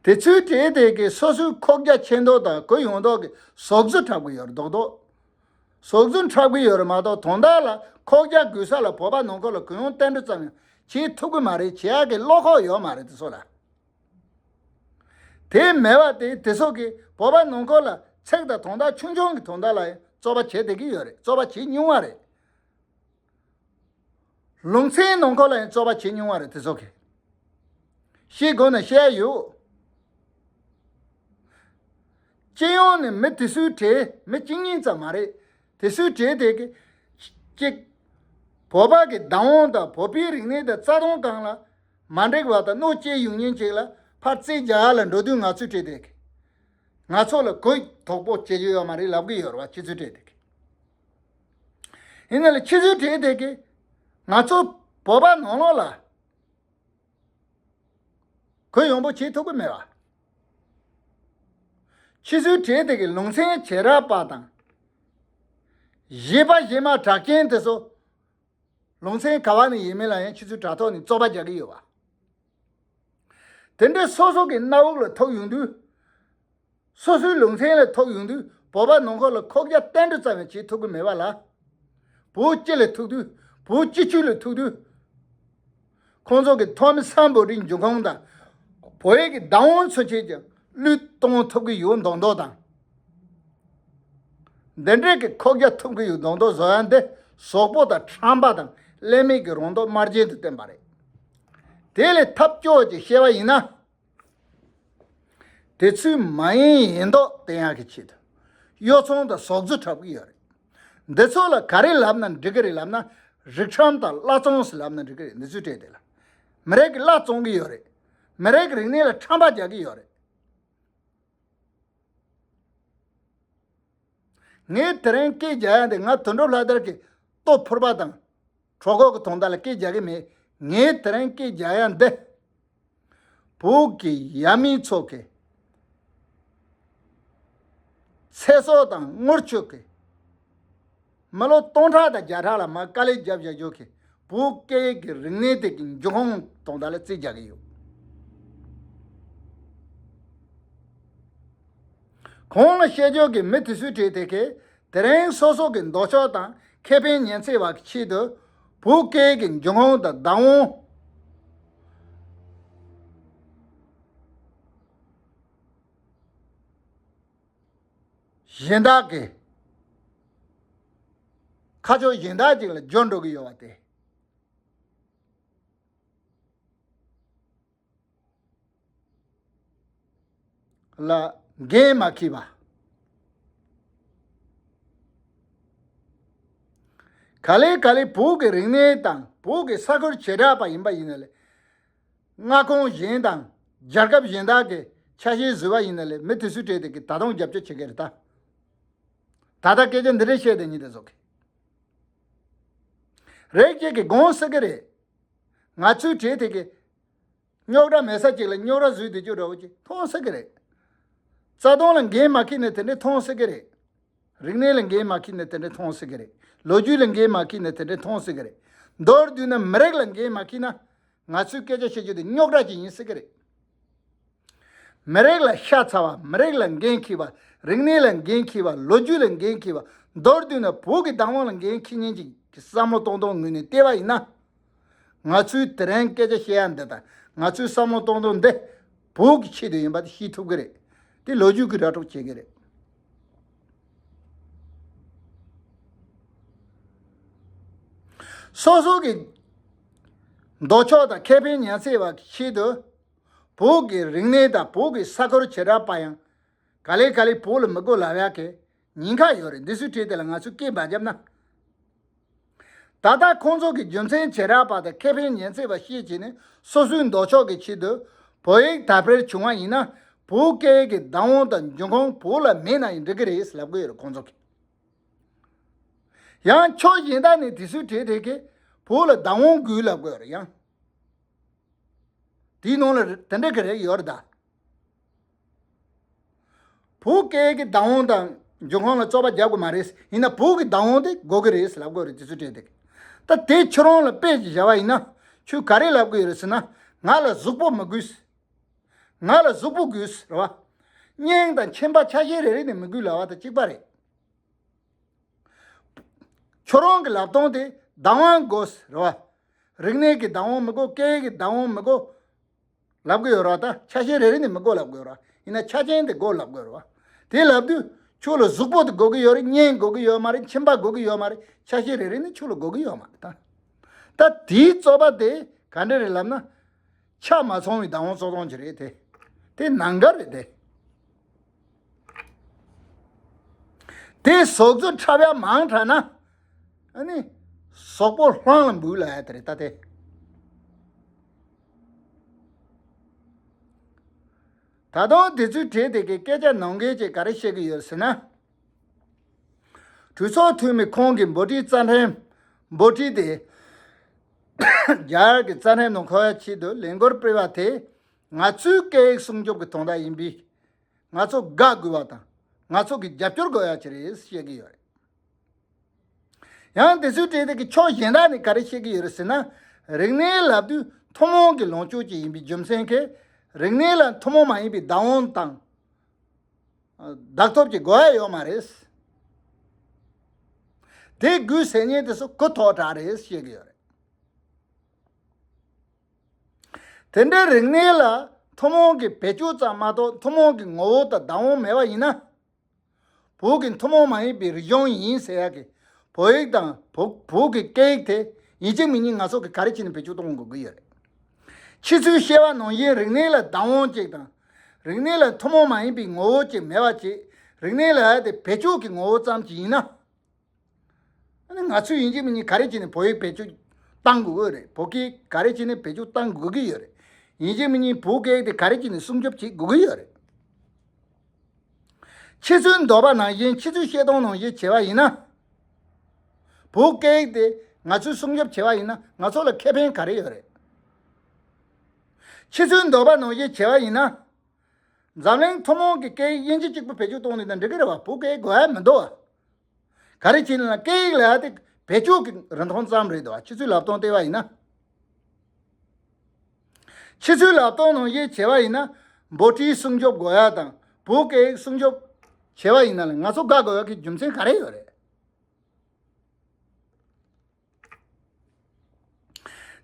དེ་ཚོའི་གྲས་དེ་གིས་སོ་སོའི་ཁོག་རྒྱ་ཆེ་མདོག་དང་གུ་ཡངས་མདོག་གི་ཟོག་རྫུ་འཁྲབ་ཀྱི་ཡོད་རེད་མདོག་མདོག་ཟོག་རྫུ་འཁྲབ་གི་ཡོད་རེད་མ་གཏོགས། དོན་དག་ལ་ཁོག་རྒྱ་དགོས་ས་ལ་བོད་པ་ནང་ཁུལ་ལ་གུ་ཡངས་བསྟན་འགྲོ་ཙམ་ཡང་བྱེད་ཐུབ་གི་མ་རེད། བྱེད་ཡག་གི་བློ་ཁོག་ཡོད་མ་རེད། དེ་ཚོ་ལ། དེ་མེད་པ་དེ་དེ་ཚོ་གིས་བོད་པ་ནང་ཁུལ་ལ་ཚིག་དང་དོན་དག་ཆུང་ཆུང་གི་དོན་དག་ལ་ཡང་རྩོད་པ་བྱེད་བསྡད་ཀྱི་ཡོད་རེད། རྩོད་པ་བྱེད་མྱོང་བ་རེད། ལུང་ཚན་ནང་ཁུལ་ལ་ཡང་རྩོད་པ་བྱེད་མྱོང་བ་རེད། དེ་ཚོ་གིས་ཤེས་དགོས་ན་བཤད་ཡོད། སྤྱི་ཡོངས་ནས་མི་དེ་ཚོའི་གྲས་མི་གཅིག་གཉིས་ཙམ་མ་རེད། དེ་ཚོའི་གྲས་དེ་གི་གཅིག་བོད་པ་གི་བདག་དབང་དང་བོད་པའི་རིག་གནས་དང་རྩ་དོན་སྒང་ལ་མ་འགྲིག་པ་དང་གནོད་སྐྱེལ་ཡོང་མཁན་ཅིག་ལ་ཕར་རྩིས་རྒྱག་ཡ་ལ་འགྲོ་དུས་ང་ཚོའི་གྲས་དེ་གི་ང་ཚོ་ལ་གུ་དོག་པོ་བྱེད་རྒྱུ་ཡོད་མ་རེད་ལབ་གི་ཡོད་རེད་བ། ཁྱེད་ཚོའི་གྲས་དེ་གི། ཡིན་ན་ལ་ཁྱེད་ཚོའི་གྲས་དེ་གི་ང་ཚོ་བོད་པ་ནང་ལོགས་ལ་གུ་ཡངས་པོ་བྱེད་ཐུབ་ཀྱི་མེད་པ། ཁྱེད་ཚོའི་གྲས་དེ་གི་ལུང་ཚན་བྱེ་བྲག་པ་དང་གཞས་པ་གཞས་མ་གྲགས་ཅན་དེ་ཚོ་ལུང་ཚན་ག་བ་ནས་ཡིན་མིན་ལ་ཡང་ཁྱེད་ཚོའི་དྲ་ཐོག་ནས་རྩོད་པ་རྒྱག་གི་ཡོད་པ། དེ་འདྲའི་སོ་སོ་གི་གནམ་འོག་ལ་ཐུག་ཡོང་དུས། སོ་སོའི་ལུང་ཚན་ལ་ཐུག་ཡོང་དུས་བོད་པ་ནང་ཁུལ་ལ་ཁོག་རྒྱ་བསྟན་འགྲོ་ཙམ་ཡང་བྱེད་ཐུབ་ཀྱི་མེད་པ་ལ། བོད་སྤྱི་ལ་ཐུག་དུས། བོད་སྤྱི་ཆོས་ལ་ཐུག་དུས། ཁོང་ཚོ་གི་ཐོག་མའི་སམ་བྷོ་ཊའི་འབྱུང་ཁུངས་དང་། བོད་ཡིག་གི་བདག་དབང་ཚུན་ཆད་ཀྱང་བློས་གཏོང་ཐུབ་ཀྱི་ཡོད་མདོག་མདོག་དང་། འདི་འདྲའི་གི་ཁོག་རྒྱ་ཐུབ་ཀྱི་ཡོད་མདོག་མདོག་བཟོ་ཡ་འདི་ཟོག་པོ་དང་ཁྲམ་པ་དང་ཀླད་མེད་ཀྱི་རང་མདོག་དམར་རྗེན་དུ་བསྟན་པ་རེད། དེ་ལས་ཐབས་སྐྱོ་བ་ཅིག་བཤད་པ་ཡིན་ན། དེ་ཚོའི་མ་ཡིན་ཡིན་མདོག་བསྟན་ཡག་གི་ཆེད་དུ་གཡོ་ཚོང་དང་ཟོག་རྫུ་འཁྲབ་ཀྱི་ཡོད་རེད། འདི་ཚོ་ལ་ག་རེ་ལབ་ན་འགྲིག་གི་རེད་ལབ་ན། རིགས་ཁྲམ་དང་གླ་བཙོང་ཟེར་ལབ་ན་འགྲིག་གི་རེད། འདི་ཚོའི་གྲས་དེ་ལ་མི་རིགས་ཀྱི་གླ་བཙོང་གི་ཡོད་རེད། མི་རིགས་ཀྱི་རིག་གནས་ལ་ཁྲམ་པ་རྒྱག་གི་ཡོད་རེད། ངས་དེ་རིང་སྐད་རྒྱག་ཡ་འདི་ང་དོན་གྲུབ་ལྷ་དར་གྱི་ལྟོ་ཕོར་པ་དང་གྲོད་ཁོག་གི་དོན་དག་ལ་སྐད་རྒྱག་གི་མེད། ངས་དེ་རིང་སྐད་རྒྱག་ཡ་འདི། བོད་ཀྱི་ཡབ་མེས་ཚོ་གི་ཚེ་སྲོག་དང་དངུལ་ཆུ་གི་མི་ལོ་སྟོང་ཕྲག་དང་བརྒྱ་ཕྲག་ལ་མར་དཀའ་ལས་བརྒྱབ་བཞག་རྒྱུ་གི་བོད་སྐད་ཀྱི་རིག་གནས་དེ་གི་འབྱུང་ཁུངས་དོན་དག་ལ་རྩིས་རྒྱག་གི་ཡོད། གོང་ལ་བཤད་རྒྱུ་གི་མི་དེ་ཚོའི་གྲས་དེ་གས་དེ་རིང་སོ་སོ་གི་ལྡོག་ཕྱོགས་དང་ཁེ་ཕན་ཉེན་ཚད་བ་གི་ཆེད་དུ་བོད་སྐད་ཀྱི་འབྱུང་ཁུངས་དང་བདག་དབང་གཞན་དག་གི་ཁ་ཕྱོགས་གཞན་དག་ཅིག་ལ་འཇོག་འགྲོ་གི་ཡོད་པ་དེ། ལ་འགན་མ་འཁྱེར་བ། ག་ལེ་ག་ལེ་བོད་ཀྱི་རིག་གནས་དང་བོད་ཀྱི་ས་ཁུལ་བྱེ་བྲག་པ་ཡིན་པ་ཡིན་ན་ལས། མངའ་ཁོངས་གཞན་དང་རྒྱལ་ཁབ་གཞན་དག་གི་ཆ་ཤས་བཟོས་པ་ཡིན་ན་ལས་མི་དེ་ཚོའི་གྲས་དེ་གི་ད་དུང་རྒྱབ་སྐྱོར་བྱེད་ཀྱི་རེད་ད། ད་ལྟ་སྐད་ཆ་འདི་འདྲ་བཤད་དེ་ཉིད་དེ་ཚོ་གི་རེད་ཅེས་ཀྱི་དགོངས་སྲིད་ཀྱི་རེད། ང་ཚོའི་གྲས་དེ་གི་རྙོག་དྲ་མེད་ས་ཅིག་ལ་རྙོག་དྲ་བཟོས་བསྡད་རྒྱུ་འདྲ་བོ་ཅིག་མཐོང་སྲིད་ཀྱི་རེད། རྩ་དོན་ལ་འགན་མ་འཁྱེར་ནས་དེ་འདྲ་མཐོང་སྲིད་ཀྱི་རེད། རིག་གནས་ལ་འགན་མ་འཁྱེར་ནས་དེ་འདྲ་མཐོང་སྲིད་ཀྱི་རེད། ལོ་རྒྱུས་ལ་འགན་མ་འཁྱེར་ནས་དེ་འདྲ་མཐོང་སྲིད་ཀྱི་རེད། མདོར་བསྡུས་ན་མི་རིགས་ལ་འགན་མ་འཁྱེར་ན། ང་ཚོའི་སྐད་ཆ་བཤད་རྒྱུ་དེ་རྙོག་དྲ་ཅིག་ཡིན་སྲིད་ཀྱི་རེད། མི་རིགས་ལ་ཤ་ཚ་བ། མི་རིགས་ལ་འགན་འཁྱེར་བ། རིག་གནས་ལ་འགན་འཁྱེར་བ། ལོ་རྒྱུས་ལ་འགན་འཁྱེར་བ། མདོར་བསྡུས་ན་བོད་ཀྱི་བདག་དབང་ལ་འགན་འཁྱེར་མཁན་ཅིག་གི་བསམ་བློ་གཏོང་སྟངས་ངོས་ནས་བལྟས་པ་ཡིན་ན། ང་ཚོའི་དེ་རིང་སྐད་ཆ་བཤད་ཡ་འདི་དང་ང་ཚོའི་བསམ་བློ་གཏོང་སྟངས་འདི་བོད་ཀྱི་ཆེད་དུ་ཡིན་པ་དེ་ཤེས་ཐུབ་ཀྱི་རེད། དེ་ལོ་རྒྱུས་ཀྱིས་ར་སྤྲོད་བྱེད་ཀྱི་རེད། སོ་སོ་གི་ལྡོག་ཕྱོགས་དང་ཁེ་ཕན་ཉར་ཚད་པ་གི་ཆེད་དུ་བོད་ཀྱི་རིག་གནས་དང་བོད་ཀྱི་ས་ཁུལ་བྱེ་བྲག་པ་ཡང་ག་ལེ་ག་ལེ་བོད་ལ་མི་དགོས་ལབ་ཡག་གི་ཉེན་ཁ་ཡོད་རེད། འདི་ཚོའི་གྲས་དེ་ལ་ང་ཚོས་སྐད་མ་བརྒྱབ་ན། ད་ལྟ་ཁོང་ཚོ་གི་རྒྱུ་མཚན་བྱེ་བྲག་པ་དང་ཁེ་ཕན་ཉེན་ཚད་པ་ཤེས་བྱས་ནས་སོ་སོའི་ལྡོག་ཕྱོགས་ཀྱི་ཆེད་དུ་བོད་ཡིག་དར་སྤེལ་བྱུང་བ་ཡིན་ན་བོད་སྐད་ཀྱི་བདག་དབང་དང་འབྱུང་ཁུངས་བོད་ལ་མེད་ན་ཡང་འགྲིག་གི་རེད་ལབ་གི་ཡོད་རེད་ཁོང་ཚོ་གིས། ཡང་ཕྱོགས་གཞན་དག་ནས་དེ་ཚོའི་གྲས་དེ་གིས་བོད་ལ་བདག་དབང་དགོས་ལབ་གི་ཡོད་རེད་ཡང་། དེའི་ནང་ལ་དེ་འདྲ་གི་རེད་ཡོད་རེད་ད། བོད་སྐད་ཀྱི་བདག་དབང་དང་འབྱུང་ཁུངས་ལ་རྩོད་པ་རྒྱག་དགོས་མ་རེད། ཡིན་ན་བོད་ཀྱི་བདག་དབང་དེ་དགོས་ཀྱི་རེད་ལབ་དགོས་རེད་དེ་ཚོ་གྲས་དེ། ད་དེ་ཁྱོད་རང་ལ་དཔེ་ཅིག་བཞག་པ་ཡིན་ན་ཁྱོད་ག་རེ་ལབ་དགོས་ཡོད་རེད་ཟེར་ན། ང་ལ་གཟུགས་པོ་མི་དགོས། ང་ལ་གཟུགས་པོ་དགོས་རེད་བ། སྙིང་དང་མཆིན་པ་ཆ་ཤས་རེ་རེ་ནས་མི་དགོས་ལབ་པ་དང་གཅིག་པ་རེད། ཁྱོད་རང་གི་ལབ་སྟངས་དེ་བདག་དབང་དགོས་རེད་བ། རིག་གནས་ཀྱི་བདག་དབང་མི་དགོས། སྐད་ཡིག་གི་བདག་དབང་མི་དགོས། ལབ་གི་ཡོད་ར། ད་ཆ་ཤས་རེ་རེ་ནས་མི་དགོས་ལབ་གི་ཡོད་ར། ཡིན་ན་ཆ་རྐྱེན་དེ་དགོས་ལབ་གི་ཡོད་ར། དེ་ལབ་དུས་ཁྱོད་ལ་གཟུགས་པོ་དེ་དགོས་ཀྱི་ཡོད་རེད། སྙན་དགོས་ཀྱི་ཡོད་མ་རེད། མཆིན་པ་དགོས་ཀྱི་ཡོད་མ་རེད། ཆ་ཤས་རེ་རེ་ནས་ཁྱོད་ལ་དགོས་ཀྱི་ཡོད་མ་རེད་ད། ད་དེའི་རྩོད་པ་དེ་ག་འདྲ་རེད་ལབ་ན། ཆ་མ་ཚང་བའི་བདག་དབང་རྩོད་སྟངས་ཅིག་རེད་དེ། དེ་ནང་འགལ་རེད་དེ། དེ་ཟོག་རྫུ་འཁྲབ་ཡ་མང་དྲགས་ན། ཨ་ནི། ཟོག་པོ་སློང་ལ་འབུལ་ལ་ཡ་དེ་རེད་ད་དེ། ད་དུང་དེ་ཚོའི་གྲས་དེ་གའི་སྐད་ཆ་ནང་འགལ་ཅིག་ག་རེ་བཤད་ཀྱི་ཡོད་ཟེར་ན། གྲོས་ཚོགས་འཐུས་མི་ཁོང་གིས་འབོད་ཁྲིའི་རྩ་ཁྲིམས། འབོད་ཁྲིའི་དེ། རྒྱ་གར་གྱི་རྩ་ཁྲིམས་ནང་འཁོད་ཡ་ཆེད་དུ་ལས་འགུལ་སྤེལ་བ་དེ། ང་ཚོའི་སྐད་ཡིག་སྲུང་སྐྱོབ་ཀྱི་དོན་དག་ཡིན་པས། ང་ཚོ་དགའ་དགོས་པ་དང་། ང་ཚོ་གིས་རྒྱབ་སྐྱོར་དགོས་ཡ་ཅིག་རེད་བཤད་ཀྱི་ཡོད་རེད། ཡང་དེ་ཚོའི་གྲས་དེ་གི་ཕྱོགས་གཞན་དག་ནས་ག་རེ་བཤད་ཀྱི་ཡོད་རེད་ཟེར་ན། རིག་གནས་ལབ་དུས་ཐུན་མོང་གི་ལངས་ཕྱོགས་ཅིག་ཡིན་པའི་རྒྱུ་མཚན་གྱིས། རིག་གནས་ལ་ཐུན་མོང་མ་ཡིན་པའི་བདག་དབང་དང་། བདག་ཐོབ་ཀྱི་དགོས་ཡ་ཡོད་མ་རེད། དེ་དགོས་ཟེར་མཁན་དེ་ཚོ་གུ་དོག་དྲགས་རེད་བཤད་ཀྱི་ཡོད་རེད། དེ་འདྲའི་རིག་གནས་ལ་ཐུན་མོང་གི་བེད་སྤྱོད་ཙམ་མ་གཏོགས་ཐུན་མོང་གི་ངོ་བོ་དང་བདག་དབང་མེད་པ་ཡིན་ན། བོད་ཀྱི་ཐུན་མོང་མ་ཡིན་པའི་རིག་གཞུང་ཡིན་ཟེར་ཡག་གི་བོད་ཡིག་དང་བོད་བོད་ཀྱི་སྐད་ཡིག་དེ་ཡིན་གཅིག་མིན་གཉིས་ང་ཚོ་གིས་ག་རེ་བྱས་ནས་བེད་སྤྱོད་གཏོང་དགོས་ཀྱི་ཡོད་རེད། ཁྱེད་ཚོས་བཤད་པ་ནང་བཞིན་རིག་གནས་ལ་བདག་དབང་ཅིག་དང་། རིག་གནས་ལ་ཐུན་མོང་མ་ཡིན་པའི་ངོ་བོ་ཅིག་མེད་པ་བྱས། རིག་གནས་ལ་དེ་བེད་སྤྱོད་ཀྱི་ངོ་བོ་ཙམ་ཅིག་ཡིན་ན། ཨ་ནི་ང་ཚོས་ཡིན་གཅིག་མིན་གཉིས་ག་རེ་བྱས་ནས་བོད་ཡིག་བེད་སྤྱོད་གཏང་དགོས་ཀྱི་རེད། བོད་སྐད་ག་རེ་བྱས་ནས་བེད་སྤྱོད་གཏང་དགོས་ཀྱི་ཡོད་རེད། ཡིན་གཅིག་མིན་གཉིས་བོད་སྐད་དེ་ག་རེ་བྱས་ནས་སྲུང་སྐྱོབ་བྱེད་དགོས་ཀྱི་ཡོད་རེད། ཁྱེད་ཚོའི་འདོད་པ་ནང་བཞིན། ཁྱེད་ཚོའི་བཤད་སྟངས་ནང་བཞིན་བྱས་པ་ཡིན་ན། བོད་སྐད་ཡིག་དེ་ང་ཚོས་སྲུང་སྐྱོབ་བྱས་པ་ཡིན་ན་ང་ཚོ་ལ་ཁེ་ཕན་ག་རེ་ཡོད་རེད། ཁྱེད་ཚོའི་འདོད་པ་ནང་བཞིན་བྱས་པ་ཡིན་ན། འཛམ་གླིང་ཐུན་མོང་གི་སྐད་ཡིག་དབྱིན་ཇི་གཅིག་པུ་བེད་སྤྱོད་གཏོང་ནས་ད་འགྲིག་གི་རེད་བ། བོད་སྐད་ཡིག་དགོས་ཡ་མི་འདུག་བ། ག་རེ་བྱས་ནས་ལ་སྐད་ཡིག་ལ་ཡ་དེ་བེད་སྤྱོད་ཀྱི་རིན་ཐང་ཙམ་རེད་འདུག་བ། ཁྱེད་ཚོའི་ལབ་སྟངས་བལྟས་པ་ཡིན་ན། ཁྱེད་ཚོའི་ལབ་སྟངས་ནང་བཞིན་བྱས་པ་ཡིན་ན། འབོད་ཁྲིའི་སྲུང་སྐྱོབ་དགོས་ཡ་དང་བོད་སྐད་ཡིག་སྲུང་སྐྱོབ་བྱས་པ་ཡིན་ན་ལ་ང་ཚོ་དགའ་དགོས་ཡ་གི་རྒྱུ་མཚན་ག་རེ་ཡོད་རེད།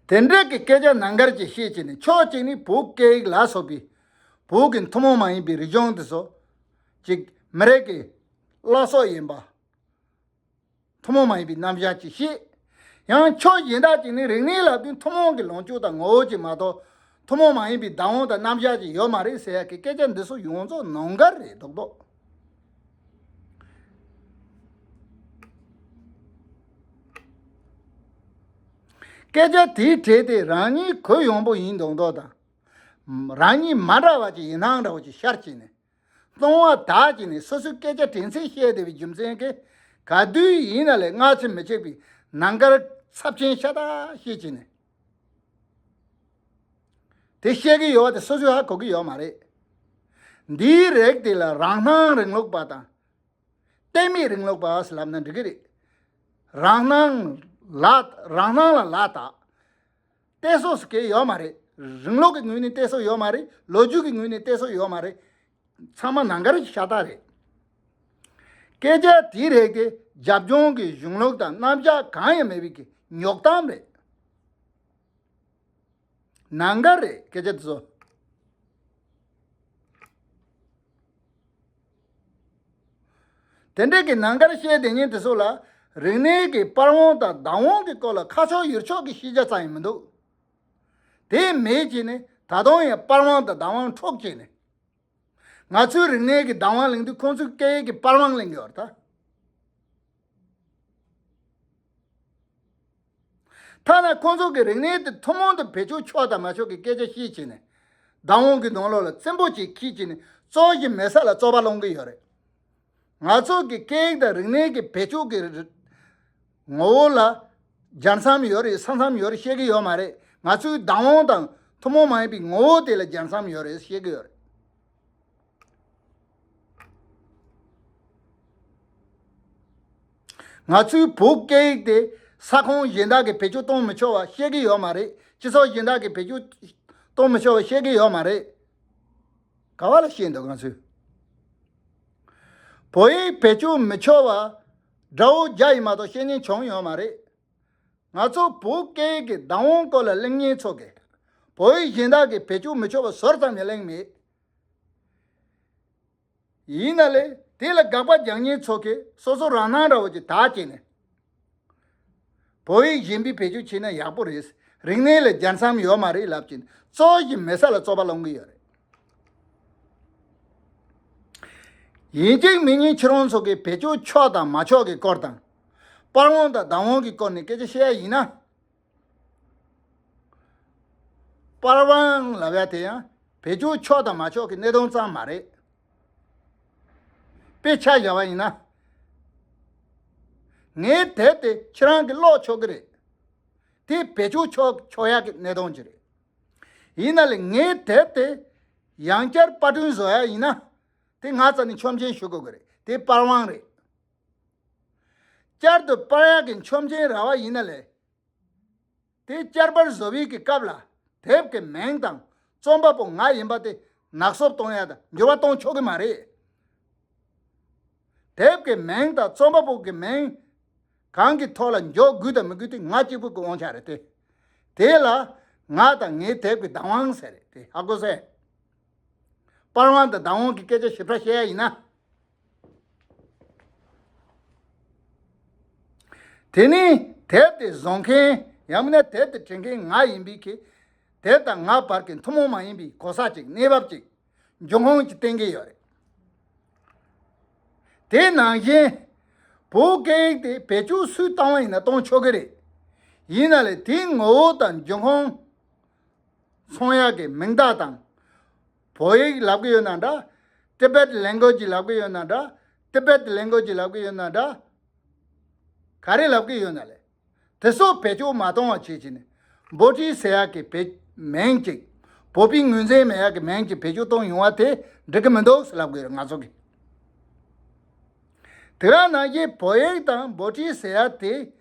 དེ་འདྲ་གི་སྐད་ཆ་ནང་འགལ་ཅིག་བཤད་བྱས་ནས་ཕྱོགས་གཅིག་ནས་བོད་སྐད་ཡིག་ལ་སོགས་པའི་བོད་ཀྱི་ཐུན་མོང་མ་ཡིན་པའི་རིག་གཞུང་དེ་ཚོ་ཅིག་མི་རིགས་ཀྱི་བླ་སྲོག་ཡིན་པ། ཐུན་མོང་མ་ཡིན་པའི་རྣམ་གཞག་ཅིག་བཤད། ཡང་ཕྱོགས་གཞན་དག་ཅིག་ནས་རིག་གནས་ལབ་དུས་ཐུན་མོང་གི་ལངས་ཕྱོགས་དང་ངོ་བོ་ཅིག་མ་གཏོགས་ཐུན་མོང་མ་ཡིན་པའི་བདག་དབང་དང་རྣམ་གཞག་ཅིག་ཡོད་མ་རེད་ཟེར་ཡག་གི་སྐད་ཆ་འདི་ཚོ་ཡོངས་རྫོགས་ནང་འགལ་རེད་རྡོག་རྡོག། སྐད་ཆ་དེའི་གྲས་དེ་རང་ཉིད་གུ་ཡངས་པོ་ཡིན་མདོག་མདོག་དང་། རང་ཉིད་མ་འདྲ་བ་ཅིག་ཡིན་སྣང་འདྲ་བོ་ཅིག་ཤར་བྱས་ནས། སྣང་བ་དག་བྱས་ནས་སོ་སོའི་སྐད་ཆ་དྲན་ཚད་བཤད་བསྡད་པའི་རྒྱུ་མཚན་གྱིས། ག་དུས་ཡིན་ན་ལས་སྔ་ཕྱི་མི་ཆད་པའི་ནང་འགལ་ཚབས་ཆེན་ཤ་སྟག་བཤད་བྱས་ནས། དེ་བཤད་ཀྱི་ཡོད་པ་དེ་སོ་སོས་ཧ་གོ་གི་ཡོད་མ་རེད། འདིའི་རིགས་དེ་ལ་རང་སྣང་རིང་ལུགས་པ་དང་། གཏན་མེད་རིང་ལུགས་པ་ཟེར་ལབ་ན་འགྲིག་གི་རེད། རང་སྣང་ལ་རང་སྣང་ལ་ལ་དག་གཏད་སོ་ཟེར་གྱི་ཡོད་མ་རེད། རིང་ལུགས་ཀྱི་ངོས་ནས་གཏད་སོ་ཡོད་མ་རེད། ལོ་རྒྱུས་ཀྱི་ངོས་ནས་གཏད་སོ་ཡོད་མ་རེད། ཚང་མ་ནང་འགལ་ཤ་སྟག་རེད། སྐད་ཆ་དེའི་རིགས་དེ་རྒྱབ་ལྗོངས་ཀྱི་གཞུང་ལུགས་དང་རྣམ་གཞག་གང་ཡང་མེད་པའི་གི་ཉོག་གཏམ་རེད། ནང་འགལ་རེད་སྐད་ཆ་དེ་ཚོ། དེ་འདྲའི་གི་ནང་འགལ་བཤད་བསྡད་མཁན་དེ་ཚོ་ལ་རིག་གནས་ཀྱི་པར་དབང་དང་བདག་དབང་གི་སྐོར་ལ་ཁ་ཕྱོགས་ཡུལ་ཕྱོགས་ཀྱི་ཤེས་བྱ་ཙམ་ཡང་མི་འདུག་དེ་མེད་བྱས་ནས་ད་དུང་ཡང་པར་དབང་དང་བདག་དབང་འཕྲོག་བྱས་ནས། ང་ཚོའི་རིག་གནས་ཀྱི་བདག་དབང་གླེང་དུས་ཁོང་ཚོས་སྐད་ཡིག་གི་པར་དབང་གླེང་གི་ཡོད་རེད་ད། ཐ་ན་ཁོང་ཚོ་གི་རིག་གནས་དེ་ཐུན་མོང་དུ་བེད་སྤྱོད་ཆོག་དང་མ་ཆོག་གི་སྐད་ཆ་བཤད་བྱས་ནས། བདག་དབང་གི་ནང་ལོགས་ལ་བཙན་པོ་ཅིག་འཁྱེར་བྱས་ནས་གཙོ་བོ་ཞིག་མེད་ས་ལ་རྩོད་པ་སློང་གི་ཡོད་རེད། ང་ཚོ་གི་སྐད་ཡིག་དང་རིག་གནས་ཀྱི་བེད་སྤྱོད་ཀྱི་རི- ངོ་བོ་ལ་རྒྱལ་མཚམས་ཡོད་རེད། ས་མཚམས་ཡོད་རེད་བཤད་གི་ཡོད་མ་རེད། ང་ཚོའི་བདག་དབང་དང་ཐུན་མོང་མ་ཡིན་པའི་ངོ་བོ་དེ་ལ་རྒྱལ་མཚམས་ཡོད་རེད་བཤད་གི་ཡོད་རེད། ང་ཚོའི་བོད་སྐད་ཡིག་དེ་ས་ཁོངས་གཞན་དག་གིས་བེད་སྤྱོད་གཏོང་མི་ཆོག་པ་བཤད་གི་ཡོད་མ་རེད། སྤྱི་ཚོགས་གཞན་དག་གིས་བེད་སྤྱོད་གཏོང་མི་ཆོག་པ་བཤད་གི་ཡོད་མ་རེད། ག་བ་ལ་བཤད་འདུག་ང་ཚོས། བོད་ཡིག་བེད་སྤྱོད་མི་ཆོག་པ་ དགྲ་བོ་བརྒྱ་ཡིན་མ་གཏོགས་བཤད་མཁན་བྱུང་ཡོད་མ་རེད། ང་ཚོ་བོད་སྐད་ཀྱི་བདག་དབང་སྐོར་ལ་གླེང་མཁན་ཚོ་གིས་བོད་ཡིག་གཞན་དག་གི་བེད་སྤྱོད་མི་ཆོག་པ་ཟུར་ཙམ་ཡང་གླེང་མེད། ཡིན་ན་ལས་དེ་ལ་དགག་པ་རྒྱག་མཁན་ཚོ་གིས་སོ་སོ་རང་སྣང་འདྲ་བོ་ཅིག་དག་བྱས་ནས། བོད་ཡིག་གཞན་པའི་བེད་སྤྱོད་བྱས་ན་ཡག་པོ་རེད། རིག་གནས་ལ་རྒྱལ་མཚམས་ཡོད་མ་རེད་ལབ་ཀྱིན་གཙོ་བོ་ཞིག་མེད་ས་ལ་རྩོད་པ་སློང་གི་ཡོད་རེད། ཡིན་གཅིག་མིན་གཉིས་ཁྱེད་རང་ཚོ་གིས་བེད་སྤྱོད་ཆོག་དང་མ་ཆོག་གི་སྐོར་དང་། པར་དབང་དང་བདག་དབང་གི་སྐོར་ནས་སྐད་ཆ་བཤད་ཡ་ཡིན་ན། པར་དབང་ལབ་ཡ་དེ་ཡང་བེད་སྤྱོད་ཆོག་དང་མ་ཆོག་གི་གནད་དོན་ཙམ་མ་རེད། དཔེ་ཆ་བཞག་པ་ཡིན་ན། ངའི་དེབ་དེ་ཁྱེད་རང་གིས་ཀློག་ཆོག་གི་རེད། དེ་བེད་སྤྱོད་ཆོག་ཆོག་ཡག་གི་གནད་དོན་ཅིག་རེད། ཡིན་ན་ལས་ངའི་དེབ་དེ་ཡང་བསྐྱར་པར་སྐྲུན་བཟོ་ཡ་ཡིན་ན། དེ་ང་རྩ་ནས་ཆོག་མཆན་ཞུ་དགོས་ཀྱི་རེད། དེ་པར་དབང་རེད། བསྐྱར་དུ་པར་ཡག་གི་ཆོག་མཆན་རག་པ་ཡིན་ན་ལས། དེ་བསྐྱར་པར་བཟོ་བའི་གི་སྐབས་ལ་དེབ་ཀྱི་མིང་དང་རྩོམ་པ་པོ་ང་ཡིན་པ་དེ་ནག་བསུབ་གཏོང་ཡ་དང་འགྱུར་བ་གཏོང་ཆོག་གི་མ་རེད། དེབ་ཀྱི་མིང་དང་རྩོམ་པ་པོ་གི་མིང་གང་གི་ཐོག་ལ་འཇོག་དགོས་དང་མི་དགོས་དེ་ང་གཅིག་པུ་གི་དབང་ཆ་རེད་དེ། དེ་ལ་ང་དང་ངའི་དེབ་ཀྱི་བདག་དབང་ཟེར་རེད་དེ། ཧ་གོ་སོང་ངས། པར་དབང་དང་བདག་དབང་གི་སྐད་ཆ་ཞིབ་ཕྲ་བཤད་ཡ་ཡིན་ན། དེ་ནི་དེབ་དེ་བཟོ་མཁན་ཡང་མིན་ན་དེབ་དེ་བྲིས་མཁན་ང་ཡིན་པའི་ཁྱད། དེབ་དང་ང་བར་གྱི་ཐུན་མོང་མ་ཡིན་པའི་གོ་ས་ཅིག་གནས་བབ་ཅིག་འབྱུང་ཁུངས་ཅིག་བསྟན་གྱི་ཡོད་རེད། དེ་ནང་བཞིན་བོད་སྐད་ཡིག་དེ་བེད་སྤྱོད་སུས་བཏང་བ་ཡིན་ན་གཏོང་ཆོག་གི་རེད། ཡིན་ན་ལས་དེའི་ངོ་བོ་དང་འབྱུང་ཁུངས། ཚོང་ཡག་གི་མིང་བརྡ་དང་། བོད་ཡིག་ལབ་གི་ཡོད་ན་འདྲ། Tibet language ལབ་གི་ཡོད་ན་འདྲ། Tibet language ལབ་གི་ཡོད་ན་འདྲ། ག་རེ་ལབ་གི་ཡོད་ན་ལས། དེ་ཚོ་བེད་སྤྱོད་མ་གཏོང་བ་བྱེད་ཀྱི་ནི། འབོ་ཁྲིད་ཟེར་ཡག་གི་བེད་མིང་ཅིག་བོད་པའི་ངོས་འཛིན་མེད་ཡག་གི་མིང་ཅིག་བེད་སྤྱོད་གཏོང་ཡོང་བ་དེ་འགྲིག་གི་མི་འདུག་ལབ་གི་ཡོད་རེད་ང་ཚོ་གི། དེ་ག་ནང་བཞིན་བོད་ཡིག་དང་འབོ་ཁྲིད་ཟེར་ཡག་དེ་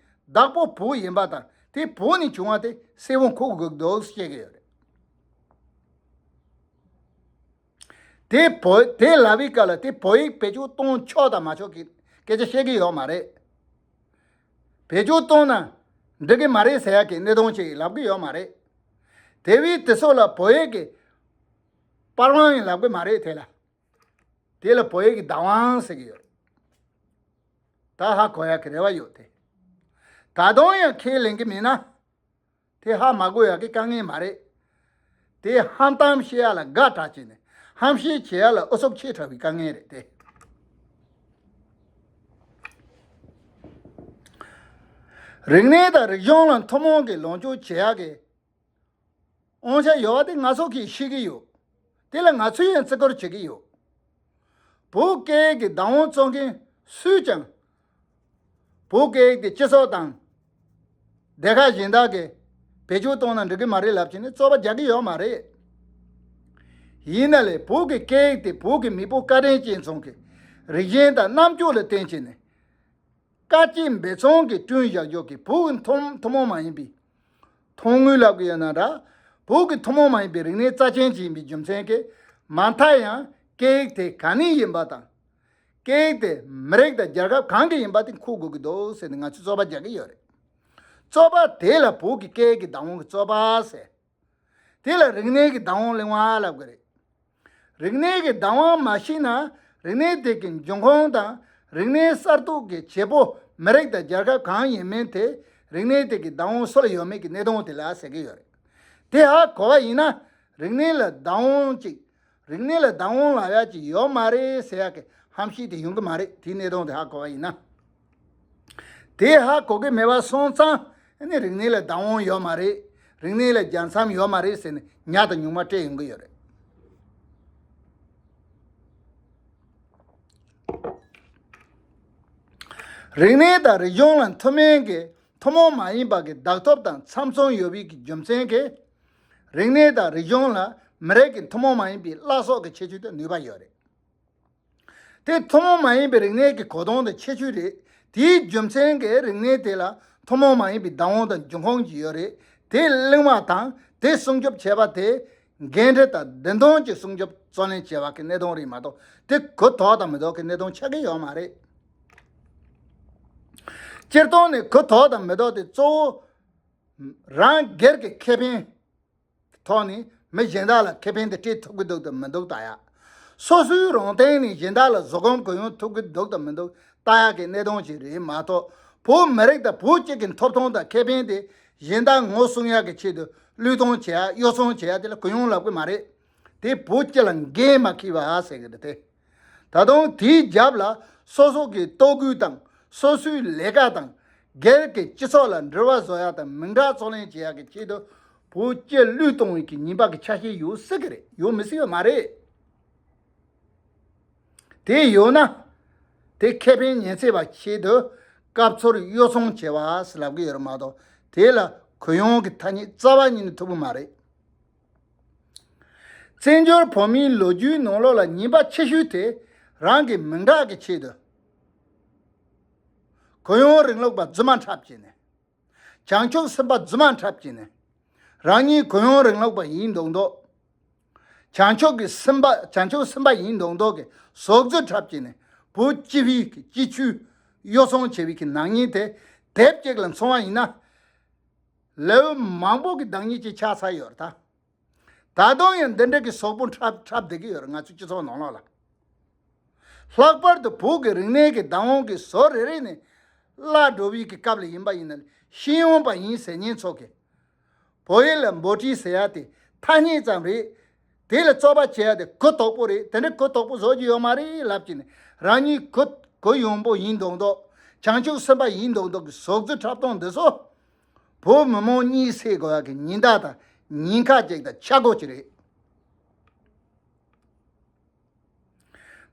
བདག་པོ་བོད་ཡིན་པ་དང་དེ་བོད་ནས་བྱུང་བ་དེ་གསལ་པོ་འཁོད་དགོས་འདུག་བཤད་ཀྱི་ཡོད་རེད། དེ་བོད་དེ་ལབ་པའི་སྐབས་ལ་དེ་བོད་ཡིག་བེད་སྤྱོད་གཏོང་ཆོག་དང་མ་ཆོག་གི་སྐད་ཆ་བཤད་ཀྱི་ཡོད་མ་རེད། བེད་སྤྱོད་གཏོང་ན་འགྲིག་གི་མ་རེད་ཟེར་ཡག་གི་གནད་དོན་ཅིག་ལབ་ཀྱི་ཡོད་མ་རེད། དེ་བས་དེ་ཚོ་ལ་བོད་ཡིག་གི་པར་དབང་ཡང་ལབ་ཀྱི་མ་རེད་དེ་ལ། དེ་ལ་བོད་ཡིག་གི་བདག་དབང་ཟེར་གྱི་ཡོད། ད་ཧ་གོ་ཡག་གི་རེ་བ་ཡོད་དེ། ད་དུང་ཡང་ཁས་ལེན་གྱི་མིན་ན། དེ་ཧ་མ་གོ་ཡག་གི་དཀའ་ངལ་མ་རེད། དེ་ཧམ་གཏམ་བཤད་ཡག་ལ་དགའ་དྲགས་བྱས་ནས་ཧམ་བཤད་བྱེད་ཡག་ལ་ཨུ་ཚུགས་ཆེ་དྲགས་པའི་དཀའ་ངལ་རེད་དེ། རིག་གནས་དང་རིག་གཞུང་ལ་ཐུན་མོང་གི་ལོངས་སྤྱོད་བྱེད་ཡག་གི་དབང་ཆ་ཡོད་པ་དེ་ང་ཚོ་གིས་ཤེས་ཀྱི་ཡོད། དེ་ལ་ང་ཚོས་ཡང་བརྩི་བཀུར་བྱེད་ཀྱི་ཡོད། བོད་སྐད་ཀྱི་བདག་དབང་བཙོང་མཁན་སུས་ཀྱང་། བོད་སྐད་ཀྱི་སྤྱི་ཚོགས་དང་། སྡེ་ཁག་གཞན་དག་གིས་བེད་སྤྱོད་གཏོང་ན་འགྲིག་གི་མ་རེད་ལབ་བྱས་ནས་རྩོད་པ་རྒྱག་གི་ཡོད་མ་རེད། ཡིན་ན་ལས་བོད་ཀྱི་སྐད་ཡིག་དེ་བོད་ཀྱི་མེས་པོ་བཀའ་དྲིན་ཅན་ཚོ་གི་རིག་གཞུང་དང་རྣམ་དཔྱོད་ལ་བརྟེན་བྱས་ནས། དཀའ་སྤྱད་འབད་བརྩོན་གྱིས་བསྐྲུན་བཞག་རྒྱུ་གི་བོད་ཀྱི་ཐུན་ཐུན་མོང་མ་ཡིན་པའི་ཐོན་དངོས་ལབ་ཀྱི་ཡོད་ན་འདྲ། བོད་ཀྱི་ཐུན་མོང་མ་ཡིན་པའི་རིག་གནས་རྩ་ཅན་ཅིག་ཡིན་པའི་རྒྱུ་མཚན་གྱིས་མ་མཐའ་ཡང་སྐད་ཡིག་དེ་ག་ནས་ཡིན་པ་དང་། སྐད་ཡིག་དེ་མི་རིགས་དང་རྒྱལ་ཁབ་གང་གི་ཡིན་པ་དེ་འཁོད་དགོས་ཀྱི་འདུག་ཟེར་ནས་ང་ཚོས་རྩོད་པ་རྒྱག་གི་ཡོད་རེད། རྩོད་པ་དེ་ལ་བོད་ཀྱི་སྐད་ཡིག་གི་བདག་དབང་གི་རྩོད་པ་ཟེར། དེ་ལ་རིག་གནས་ཀྱི་བདག་དབང་གླེང་བ་ལབ་ཀྱི་རེད། རིག་གནས་ཀྱི་བདག་དབང་མ་ཤེས་ན་རིག་གནས་དེ་གི་འབྱུང་ཁུངས་དང་རིག་གནས་གསར་གཏོད་ཀྱི་བྱེད་པོ་མི་རིགས་དང་རྒྱལ་ཁབ་གང་ཡིན་མིན་དེ་རིག་གནས་དེ་གི་བདག་དབང་སུ་ལ་ཡོད་མེད་ཀྱི་གནད་དོན་དེ་ལ་ཟེར་གྱི་ཡོད་རེད། དེ་ཧ་གོ་བ་ཡིན་ན་རིག་གནས་ལ་བདག་དབང་ཅིག་རིག་གནས་ལ་བདག་དབང་ལབ་ཡ་ཅིག་ཡོད་མ་རེད་ཟེར་ཡ་གི་ཧམ་བཤད་དེ་ཡོང་གི་མ་རེད། དེའི་གནད་དོན་དེ་ཧ་གོ་བ་ཡིན་ན། དེ་ཧ་གོ་གི་མེད་པ་སོང་ཙང་ཨ་ནི་རིག་གནས་ལ་བདག་དབང་ཡོད་མ་རེད། རིག་གནས་ལ་རྒྱལ་མཚམས་ཡོད་མ་རེད་ཟེར་ནས་ཉག་དང་ཉུང་མ་སྤྲད་ཡོང་གི་ཡོད་རེད། རིག་གནས་དང་རིག་གཞུང་ལ་ཐུན་མིན་གྱི་ཐུན་མོང་མ་ཡིན་པ་གི་བདག་སྟོབས་དང་ཚབ་མཚོན་ཡོད་པའི་གི་རྒྱུ་མཚན་གྱིས། རིག་གནས་དང་རིག་གཞུང་ལ་མི་རིགས་ཀྱི་ཐུན་མོང་མ་ཡིན་པའི་བླ་སྲོག་གི་ཁྱད་ཆོས་དེ་ནུས་པ་ཡོད་རེད། དེ་ཐུན་མོང་མ་ཡིན་པའི་རིག་གནས་ཀྱི་གོ་དོན་དང་ཁྱད་ཆོས་རེད། དེའི་རྒྱུ་མཚན་གྱིས་རིག་གནས་དེ་ལ་ཐུན་མོང་མ་ཡིན་པའི་བདག་དབང་དང་འབྱུང་ཁུངས་ཀྱི་ཡོད་རེད། དེ་གླེང་བ་དང་དེ་སྲུང་སྐྱོབ་བྱས་པ་དེ་འགན་འཁྲི་དང་བདེན་དོན་གྱི་སྲུང་སྐྱོབ་རྩོད་ལེན་བྱས་པ་གི་གནད་དོན་རེད་མ་གཏོགས་དེ་གོ་ཐོག་དང་མི་ཐོག་གི་གནད་དོན་ཆགས་ཀྱི་ཡོད་མ་རེད། སྤྱིར་བཏང་ནས་གུ་དོག་དང་མི་དོག་དེ་གཙོ་བོ་རང་སྒེར་གྱི་ཁེ་ཕན་ཐོག་ནས་མི་གཞན་དག་ལ་ཁེ་ཕན་དེ་སྤྲད་ཐུབ་ཀྱི་འདུག་དང་མི་འདུག་ལྟ་ཡ། སོ་སོའི་རང་སྟེང་ནས་གཞན་དག་ལ་བཟོད་སྒོམ་གུ་ཡངས་ཐུབ་ཀྱི་འདུག་དང་མི་འདུག་ལྟ་ཡ་གི་གནད་དོན་ཞིག་རེད་མ་གཏོགས། བོད་མི་རིགས་དང་བོད་སྤྱི་གི་ཐོབ་ཐང་དང་ཁེ་ཕན་དེ་གཞན་དག་ངོ་སྲུང་ཡ་གི་ཆེད་དུ་བློས་གཏོང་བྱེད་ཡ་གཡོ་བསྲང་བྱེད་ཡ་དེ་ལ་གུ་ཡངས་ལབ་ཀྱི་མ་རེད། དེ་བོད་སྤྱི་ལ་འགན་མ་འཁྱེར་བ་ཟེར་གི་རེད་དེ། ད་དུང་དེའི་རྒྱབ་ལ་སོ་སོ་གི་ལྟོ་གོས་དང་སོ་སོའི་ལས་ཀ་དང་སྒེར་གྱི་སྤྱི་ཚོགས་ལ་འབྲེལ་བ་བཟོ་ཡ་དང་མིང་གྲགས་གཙོ་ལེན་བྱེད་ཡ་གི་ཆེད་དུ་བོད་སྤྱི་བློས་གཏོང་བའི་གི་ཉེས་པ་གི་ཆ་ཤས་ཡོད་སྲིད་གི་རེད། ཡོད་མི་སྲིད་པ་མ་རེད། དེ་ཡོད་ན་དེ་ཁེ་ཕན་ཉེན་ཚད་པ་ཆེད་དུ་སྐབས་འཚོལ་གཡོ་བསྲང་བྱེད་པ་ཟེར་ལབ་གི་ཡོད་རེད་མ་གཏོགས། དེ་ལ་གུ་ཡངས་ཀྱི་ཐ་སྙད་རྩ་བ་ཉིད་ནས་ཐུབ་ཀྱི་མ་རེད། བཙན་བྱོལ་བོད་མིའི་ལོ་རྒྱུས་ནང་ལོགས་ལ་ཉེས་པ་ཆེ་ཤོས་དེ་རང་གི་མིང་གྲགས་ཀྱི་ཆེད་དུ་གུ་ཡངས་རིང་ལུགས་པ་རྫུན་མ་འཁྲབ་བྱས་ནས། བྱང་ཆུབ་སེམས་དཔའ་རྫུན་མ་འཁྲབ་བྱས་ནས། རང་ཉིད་གུ་ཡངས་རིང་ལུགས་པ་ཡིན་མདོག་མདོག་བྱང་ཆུབ་ཀྱི་སེམས་དཔའ་བྱང་ཆུབ་སེམས་དཔའ་ཡིན་མདོག་མདོག་གི་ཟོག་རྫུ་འཁྲབ་བྱས་ནས་བོད་སྤྱི་པའི་གི་སྤྱི་ཆོས་གཡོ་བསྲང་བྱས་པའི་གི་ནག་ཉེས་དེ་དེབ་ཅིག་ལ་མཚོན་པ་ཡིན་ན། ལེའུ་མང་པོ་གི་བདག་ཉིད་ཅིག་ཆགས་ཚར་ཡོད་རེད་ད། ད་དུང་ཡང་འདི་འདྲ་གི་ཟོག་པོ་འཁྲབ་འཁྲབ་བསྡད་ཀྱི་ཡོད་རེད་ང་ཚོའི་སྤྱི་ཚོགས་ནང་ལོགས་ལ། ལྷག་པར་དུ་བོད་ཀྱི་རིག་གནས་ཀྱི་བདག་དབང་གི་ཟུར་རེ་རེ་ནས་བརླག་འགྲོ་བའི་གི་སྐབས་ལ་ཡིན་པ་ཡིན་ན་ཤེས་ཡོན་པ་ཡིན་ཟེར་མཁན་ཚོ་གིས། བོད་ཡིག་ལ་འབོད་སྒྲིག་ཟེར་ཡ་དེ་ཐ་སྙད་ཙམ་རེད། དེ་ལ་རྩོད་པ་བྱེད་ཡ་དེ་གུ་དོག་པོ་རེད། དེ་འདྲ་གུ་དོག་པོ་བཟོ་རྒྱུ་ཡོད་མ་རེད་ལབ་ཀྱི་ནས་རང་ཉིད་གུ་གུ་ཡངས་པོ་ཡིན་མདོག་མདོག་བྱང་ཆུབ་སེམས་དཔའ་ཡིན་མདོག་མདོག་གི་ཟོག་རྫུ་འཁྲབ་སྟངས་འདི་ཚོ་བོད་མི་མང་གཉིད་སད་དགོས་ཡ་གི་ཉེན་བརྡ་དང་ཉེན་ཁ་ཅིག་དང་ཆག་སྒོ་ཅིག་རེད།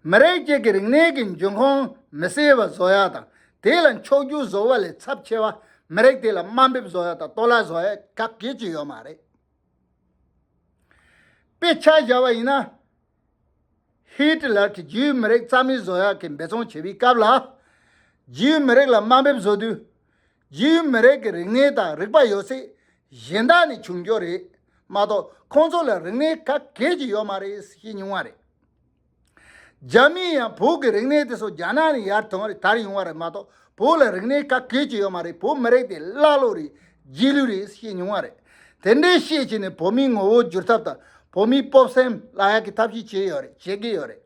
མི་རིགས་གཅིག་གི་རིག་གནས་ཀྱི་འབྱུང་ཁུངས་མི་གསལ་བ་བཟོ་ཡ་དང་དེ་ལ་འཕྱོག་རྒྱུ་བཟོ་བ་ལས་ཚབས་ཆེ་བ་མི་རིགས་དེ་ལ་དམའ་འབེབས་བཟོ་ཡ་དང་གཏོར་བརླག་བཟོ་ཡ་ག་གེ་ཅིག་ཡོད་མ་རེད། དཔེ་ཆ་བཞག་པ་ཡིན་ན། ཧི་ཊི་ལར་གྱིས་རྒྱུའི་མི་རིགས་རྩ་མེད་བཟོ་ཡག་གི་འབད་བརྩོན་བྱེད་པའི་སྐབས་ལ། རྒྱུའི་མི་རིགས་ལ་དམའ་འབེབས་བཟོ་དུས། རྒྱུའི་མི་རིགས་ཀྱི་རིག་གནས་དང་རིག་པ་ཡོད་ཚད་གཞན་དག་ནས་བྱུང་རྒྱུ་རེད་མ་གཏོགས་ཁོང་ཚོ་ལ་རིག་གནས་ག་གེ་ཅིག་ཡོད་མ་རེད་ཞེས་མྱོང་བ་རེད། རྒྱ་མིས་ཡང་བོད་ཀྱི་རིག་གནས་དེ་ཚོ་རྒྱ་ནག་ནས་ཡར་ཐོན་རེད་དར་ཡོང་བ་རེད་མ་གཏོགས་བོད་ལ་རིག་གནས་ག་གེ་ཅིག་ཡོད་མ་རེད། བོད་མི་རིགས་དེ་ཀླ་ཀློ་རེད། རྗེས་ལུས་རེད་ཞེས་མྱོང་བ་རེད། དེ་འདྲའི་ཤེས་བྱས་ནས་བོད་མིའི་ངོ་བོ་བསྒྱུར་ཐབས་དང་བོད་མིའི་སྤོབས་སེམས་བརླག་ཡག་གི་ཐབས་ཤེས་བྱས་ཡོད་རེད། བྱེད་ཀྱི་ཡོད་རེད།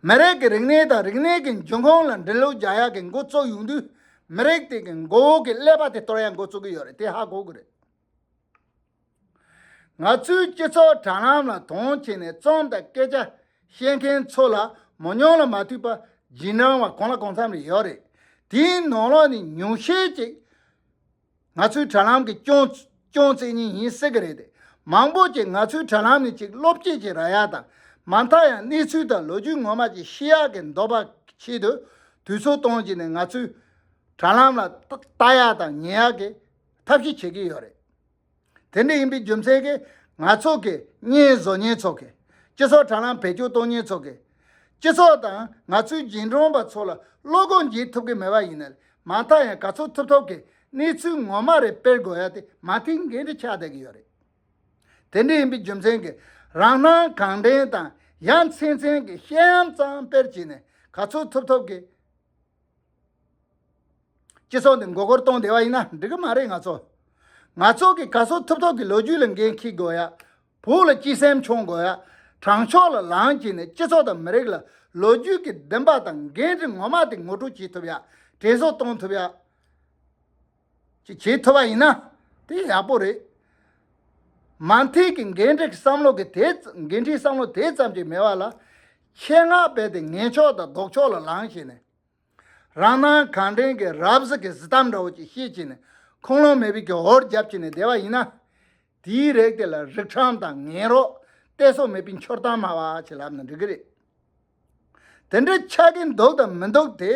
མི་རིགས་ཀྱི་རིག་གནས་དང་རིག་གནས་ཀྱི་འབྱུང་ཁུངས་ལ་འགྲན་སློང་རྒྱག་ཡག་གི་འགོ་བཙུགས་ཡོང་དུས་མི་རིགས་དེ་གི་མགོ་བོ་གི་ཀླད་པ་དེ་གཏོར་ཡག་འགོ་བཙུགས་ཀྱི་ཡོད་རེད། དེ་ཧ་གོ་དགོས་རེད། ང་ཚོའི་སྤྱི་ཚོགས་དྲ་ལམ་ལ་དོན་བྱས་ནས་རྩོམ་དང་སྐད་ཆ་བཤད་མཁན་ཚོ་ལ་མོ་ཉོང་ལ་མ་ཐུག་པ་རྗེས་འབྲང་བ་གང་ལ་གང་འཚམ་རེ་ཡོད་རེད། དེའི་ནང་ལོགས་ནས་ཉུང་ཤས་ཅིག་ང་ཚོའི་དྲ་ལམ་གྱི་སྐྱོན་སྐྱོན་བཙལ་མཁན་ཡིན་སྲིད་ཀྱི་རེད་དེ། མང་པོ་ཅིག་ང་ཚོའི་དྲ་ལམ་ནས་ཅིག་བློ་སྐྱེད་ཅིག་རག་ཡ་དང་། མ་མཐའ་ཡང་གནས་ཚུལ་དང་ལོ་རྒྱུས་ངོ་མ་ཅིག་ཤེས་ཡག་གི་འདོད་པ་ཆེད་དུ་དུས་ཚོད་གཏོང་བྱས་ནས་ང་ཚོའི་དྲ་ལམ་ལ་ལྟ་ལྟ་ཡག་དང་ཉན་ཡག་གི་ཐབས་ཤེས་བྱེད་ཀྱི་ཡོད་རེད། དེ་འདྲ་ཡིན་པའི་རྒྱུ་མཚན་གྱིས་ང་ཚོ་གི་བརྙན་བཟོ་མཁན་ཚོ་གི་སྤྱི་ཚོགས་དྲ་ལམ་བེད་སྤྱོད་གཏོང་མཁན་ཚོ་གི་སྤྱི་ཚོགས་དང་ང་ཚོའི་རྗེས་འབྲང་པ་ཚོ་ལ་བློ་སྒོ་འབྱེད་ཐུབ་ཀྱི་མེད་པ་ཡིན་ན་མ་མཐའ་ཡང་ག་ཚོད་ཐུབ་ཐུབ་ཀྱི་གནས་ཚུལ་ངོ་མ་རེ་སྤེལ་དགོས་ཡ་དེ་མ་མཐའི་འགན་འཁྲི་ཆགས་བསྡད་ཀྱི་ཡོད་རེད། དེ་འདྲ་ཡིན་པའི་རྒྱུ་མཚན་གྱིས་རང་སྣང་གང་དྲན་དང་ཡ་མཚན་མཚན་གྱི་བཤད་ཡམ་ཙམ་སྤེལ་བྱས་ནས་ག་ཚོད་ཐུབ་ཐུབ་ཀྱི་སྤྱི་ཚོགས་འདི་མགོ་སྐོར་གཏོང་བསྡད་པ་ཡིན་ན་འགྲིག་གི་མ་རེད། ང་ཚོ་ང་ཚོ་གི་ག་ཚོད་ཐུབ་ཐུབ་ཀྱི་ལོ་རྒྱུས་ལ་འགན་འཁྱེར་དགོས་ཡ། བོད་ལ་གཅེས་སེམས་མཚོན་དགོས་ཡ། དྲང་ཕྱོགས་ལ་ལངས་བྱས་ནས་སྤྱི་ཚོགས་དང་མི་རིགས་ལ་ལོ་རྒྱུས་ཀྱི་བདེན་པ་དང་འགན་འཁྲི་ངོ་མ་དེ་ངོ་སྤྲོད་བྱེད་ཐུབ་ཡ། དྲན་གསོ་གཏོང་ཐུབ་ཡ། ཅིག་བྱེད་ཐུབ་པ་ཡིན་ན་དེ་ཡག་པོ་རེད། མ་མཐའི་གི་འགན་འཁྲི་གི་བསམ་བློ་གི་དེ་ཙ་འགན་འཁྲིའི་བསམ་བློ་དེ་ཙམ་ཅིག་མེད་པ་ལ་ཆེད་མངགས་རྦད་དེ་ངན་ཕྱོགས་དང་ལྡོག་ཕྱོགས་ལ་ལངས་བྱས་ནས། རང་སྣང་གང་དྲན་གྱི་རབ་གསལ་གྱི་གཟི་གཏམ་འདྲ་བོ་ཅིག་བཤད་བྱས་ནས་ཁུངས་ལུང་མེད་པའི་གི་འོར་རྒྱབ་བྱས་ནས་བསྡད་པ་ཡིན་ན། དེའི་རིགས་དེ་ལ་རིགས་ཁྲམ་དང་ངན་རོགས་གཏད་སོ་མེད་པའི་འཁྱོར་གཏམ་སྨྲ་བ་ཅེས་ལབ་ན་འགྲིག་གི་རེད། དེ་འདྲའི་ཆགས་ཀྱི་འདུག་དང་མི་འདུག་དེ།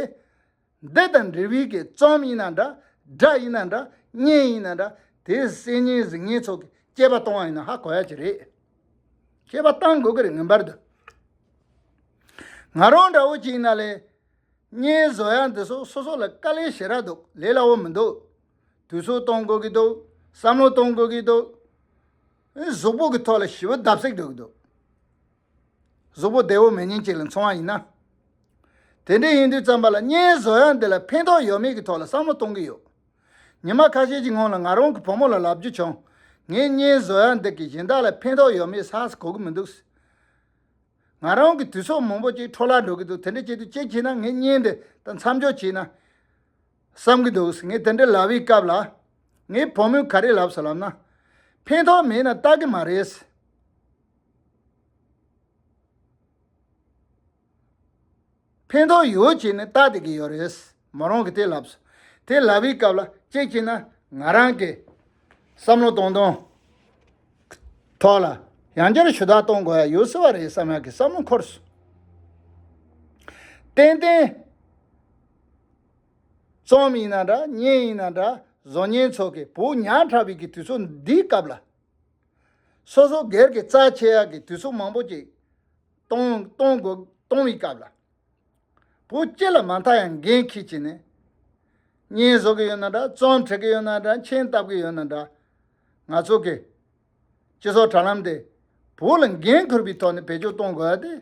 འདི་དང་འབྲེལ་བའི་གི་རྩོམ་ཡིན་ན་འདྲ། སྒྲ་ཡིན་ན་འདྲ། བརྙན་ཡིན་ན་འདྲ། དེ་གསན་མཁན་གཟིགས་མཁན་ཚོ་གི་དཔྱད་པ་གཏོང་བ་ཡིན་ན་ཧ་གོ་ཡ་ཅིག་རེད། དཔྱད་པ་བཏང་དགོས་ཀྱི་རེད་ངེས་པར་དུ། ང་རང་འདྲ་བོ་ཅིག་ཡིན་ན་ལས། བརྙན་བཟོ་ཡ་འདི་ཚོ་སོ་སོ་ལ་དཀའ་ལས་ཞེ་དྲག་འདུག་ལས་སླ་བོ་མི་འདུག་དུས་ཚོད་གཏོང་དགོས་ཀྱི་འདུག་བསམ་བློ་གཏོང་དགོས་ཀྱི་འདུག་ཨེ་གཟུགས་པོ་གི་ཐོག་ལ་ཞེ་པོ་བརྡབ་གསིག་འགྲོ་གི་འདུག་གཟུགས་པོ་བདེ་བོ་མེད་མཁན་ཅིག་ལ་མཚོན་པ་ཡིན་ན། དེ་འདྲ་ཡིན་དུས་ཙམ་པ་ལ་བརྙན་བཟོ་ཡག་འདི་ལ་ཕན་ཐོགས་ཡོད་མེད་ཀྱི་ཐོག་ལ་བསམ་བློ་གཏོང་གི་ཡོད། ཉི་མ་ཁ་ཤས་ཀྱི་སྔོན་ལ་ང་རང་གི་བུ་མོ་ལ་ལབ་རྒྱུ་བྱུང་། ངས་བརྙན་བཟོ་ཡག་འདི་གིས་གཞན་དག་ལ་ཕན་ཐོགས་ཡོད་མེད་ཧ་གོ་གི་མི་འདུག། ང་རང་གི་དུས་ཚོད་མང་པོ་ཅིག་འཕྲོ་བརླག་འགྲོ་གི་འདུག། དེ་འདྲ་བྱེད་དུས་གཅིག་བྱས་ན་ངས་བརྙན་འདི་ད་མཚམས་འཇོག་བྱས་ན་བསམ་གྱི་འདུག། ངས་དེ་འདྲ་ལབ་པའི་སྐབས་ལ། ངའི་བུ་མོས་ག་རེ་ལབ་སོང་ལབ་ན། ཕན་ཐོགས་མེད་ན་ལྟ་གི་མ་རེད། ཕན་ཐོགས་ཡོད་བྱས་ནས་ལྟ་བསྡད་ཀྱི་ཡོད་རེད། མོ་རང་གིས་དེ་ལབ་སོང་། དེ་ལབ་པའི་སྐབས་ལ་གཅིག་བྱས་ན་ང་རང་གི་བསམ་བློ་གཏོང་སྟངས་ཐོག་ལ་ཡང་བསྐྱར་ཞུ་དག་གཏོང་དགོས་ཡ་ཡོད་སྲིད་པ་རེད་བསམ་ཡག་གི་བསམ་བློ་འཁོར་སོང་། ཏན་ཏན་རྩོམ་ཡིན་ན་འདྲ། བརྙན་ཡིན་ན་འདྲ། བཟོ་མཁན་ཚོ་གིས་བོད་ཉག་ཕྲ་བའི་གི་དུས་ཚོད་འདིའི་སྐབས་ལ། སོ་སོ་སྒེར་གྱི་རྩ་ཆེ་ཡག་གི་དུས་ཚོད་མང་པོ་ཅིག་གཏོང་གཏོང་དགོས་གཏོང་བའི་སྐབས་ལ། བོད་སྤྱི་ལ་མ་མཐའ་ཡང་འགན་འཁྱེར་བྱས་ནས། བརྙན་བཟོ་གི་ཡོད་ན་འདྲ། རྩོམ་འབྲི་གི་ཡོད་ན་འདྲ། མཆན་བཏབ་གི་ཡོད་ན་འདྲ། ང་ཚོ་གི་སྤྱི་ཚོགས་དྲ་ལམ་དེ་བོད་ལ་འགན་འཁུར་བའི་ཐོག་ནས་བེད་སྤྱོད་གཏོང་དགོས་ཡ་དེ་